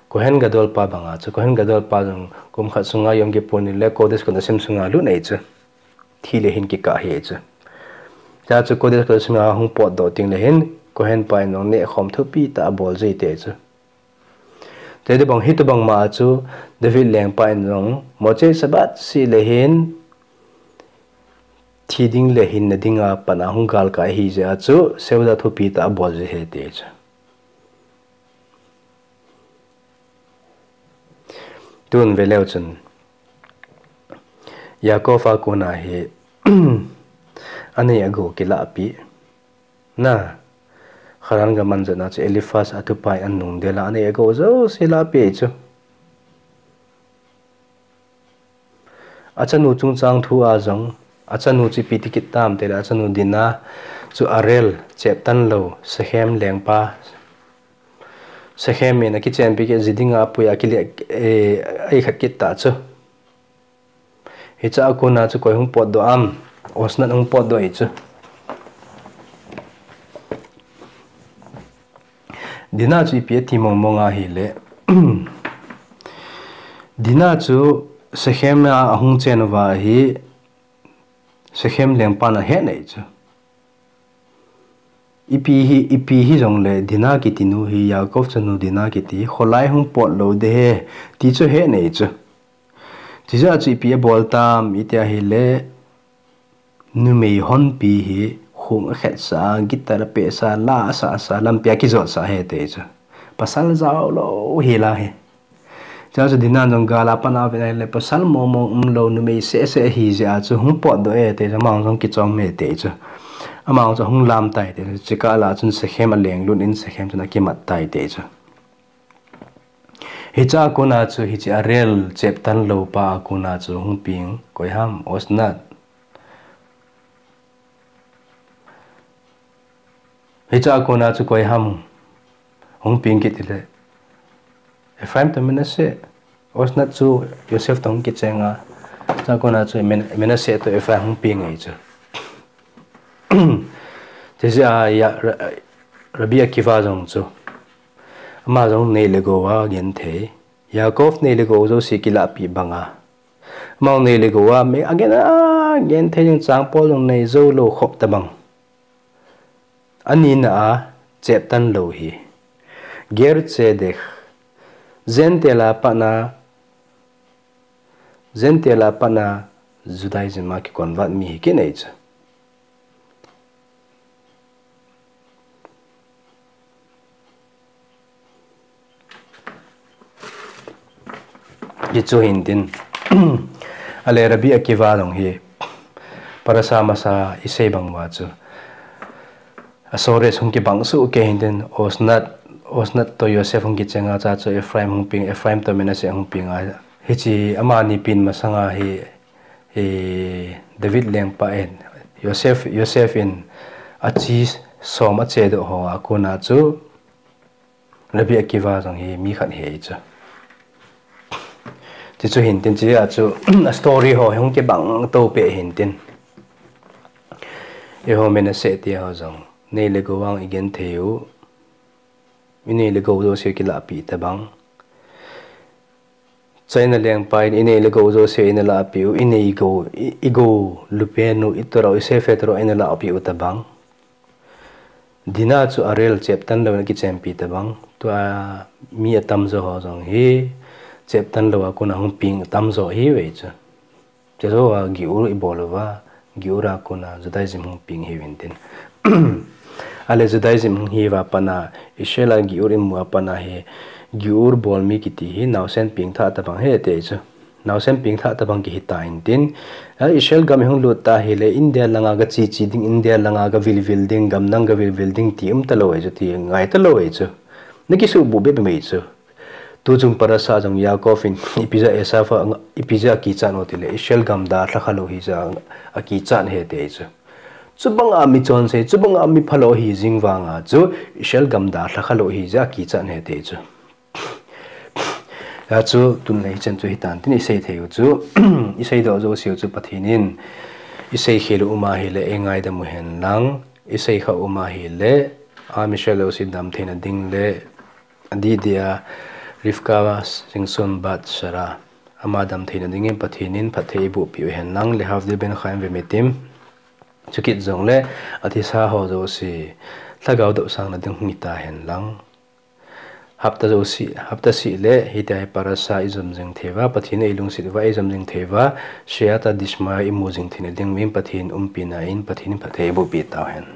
Kohen Gadol pa banga chu, Kohen Gadol pa jong kum khat sunga Yom Kippur ni le Kodesh Kodashim sunga lut ahi chu. Thi le hin kikah ahi chu. Tia chu Kodesh Kodashim a hung potdoh teng le hin, Kohen pa in jong nehkhom thupi tah abol ji ati chu. Tia chu bang hitobang ma chu, David lengpa in jong, Motzei Sabbath seh le hin, thi ding le hinna dinga pat a hung galkai ahi jeh a chu, Seudah thupi tah abol ji ahi ati chu. Tun ve leu chun, Yaakov a kona hi, anei agou kilahpeh. Na, Haran gam ahin jotna chu Eliphaz a thuphai anung del a, anei agou jouse lahpeh chu. Achanu chungchang thu a jong, achanu chu ipi ti kit tam tile, achanu Dinah chu Arel, cheptan lou, Shechem lengpa. Shechem in akichenpi kit ji dinga apui a kile, e, eikhat kit tah chu. Hiche a kona chu koi hung potdoh am, Osnath hung potdoh ahi chu. Dinah chu ipi ati mong mong ahile. Dinah chu Shechem a ahung chen uva hi Shechem lengpan ahet nai chu. Ipi hi, ipi hi jongle Dinah kiti nu hi Yaakov chanu Dinah kiti hi kholai hung pot lou ding ahi ti chu ahet nai chu. Chujeh a chu ipi abol tam iti ahile, numei honpi hi khung akhetsah, guitar apehsah, la asahsah, lampi a kijotsah ahi ati chu. Pasal jaolou hi la hi. Chua chu Dinah jong gal a pan a vet ahile pasal mong mong umlou numei seh seh ahi jeh a chu hung potdoh e ati chu, ama jong kichom e ati chu. Ama jong chu hung lam tai ati chu. Chukah lah a chun Shechem aleng lut in Shechem chun akimat tai ati chu. Hiche a kona chu, hiche Arel cheptan lou pa a kona chu hung peng koi ham, Osnath. Hiche a kona chu koi ham hung peng kit tile, Ephraim toh Manasseh. Osnath chu Yosef toh hung kicheng a, hiche a kona chu Men-, Manasseh toh Ephraim hung peng ahi chu. Chujeh a, ya, Ra-, Rabbi Akiva jong chu, ama jong nei le gou a genthei, Yaakov nei le gou jouse kilahpeh banga, ama jong nei le gou a, mi agen a, genthei jong chang pol jong nei jou lou khop tobang. Anina a cheptan lou hi Ger Tzedek, Gentile a pat a, Gentile a pat a Judaism a kiconvert mi hi kit ahi chu. Hichu hintin. Ale Rabbi Akiva jong hi Parashat Masa isei bang uva chu, Ashores hung kibang soh kei hintin, Osnath, Osnath toh Yosef hung kicheng a, chua chu Ephraim hung peng, Ephraim toh Manasseh hung peng a, hiche amani pen masanga hi, hi David lengpa in, Yosef, Yosef in achi som achedoh ho a kona chu, Rabbi Akiva jong hi mi khat ahi chu. Chuchu hintin, chujeh a chu, a story ho hung kibang to peh hintin. Eiho Manasseh te ho jong, nei le gou vang i genthei u, i nei le gou jouse kilahpeh tobang. China lengpa in i nei le gou jouse eina lahpeh u, i nei gou, i, i gou lupen u, i Torah u, i Sefer Torah u eina lahpeh u tobang. Dinah chu Arel cheptan lou in akichenpi tobang. Tua mi atamjo ho jong hi cheptan lou a kona hung peng atamjo ahiuve chu. Chujou a Giur ibol uva, Giur a kona Judaism hung peng ahiuvin tin. Ale Judaism hung hi uva pat a, Israel a Giur imu a pat a hi, Giur bolmi kiti hi naosen pengthah tabang ahi ti chu. Naosen pengthah tabang kihi tan tin, a, Israel gam ihung lut ta hile India langa gache che ding, India langa gavil vil ding, gamdang gavil vil ding ti um talou ahi chu, ti ngai talou ahi chu. Nakisuhbuh bep mai chu. Tuchung parasha jong Yaakov in ipi jeh a Esav a, ipi jeh a akichat ham tile Israel gam dalha khalou hijeh a akichat ahi ti chu. Chubanga mi chonse, chubanga mi phalou ahi jing vanga chu Israel gam dalha khalou hijeh a akichat ahi ti chu. Hichu tun le hichan chu hitan tin isei thei u chu, isei doh jouseu chu Pathen in isei khel u um ahile eingaidam u hen lang, isei kha u um ahile, a, Michelle jouse damtheina ding le, adih dia Rivka Singson Bat Sarah ama damtheina dingin Pathen in phatthei eiboh peh u hen lang, Lehavdil ben Chaim Vemetim, chukit jongle athisa ho jouse lhagao dopsangna ding hung hita hen lang. Hapta jouse, hapta seh le hitia hi parasha ijom jing thei uva, Pathen in eilungset uva ijom jing thei uva, Siyata Dishmaya imu jing theina dingin Pathen umpina in Pathen in phatthei eiboh peh tau hen.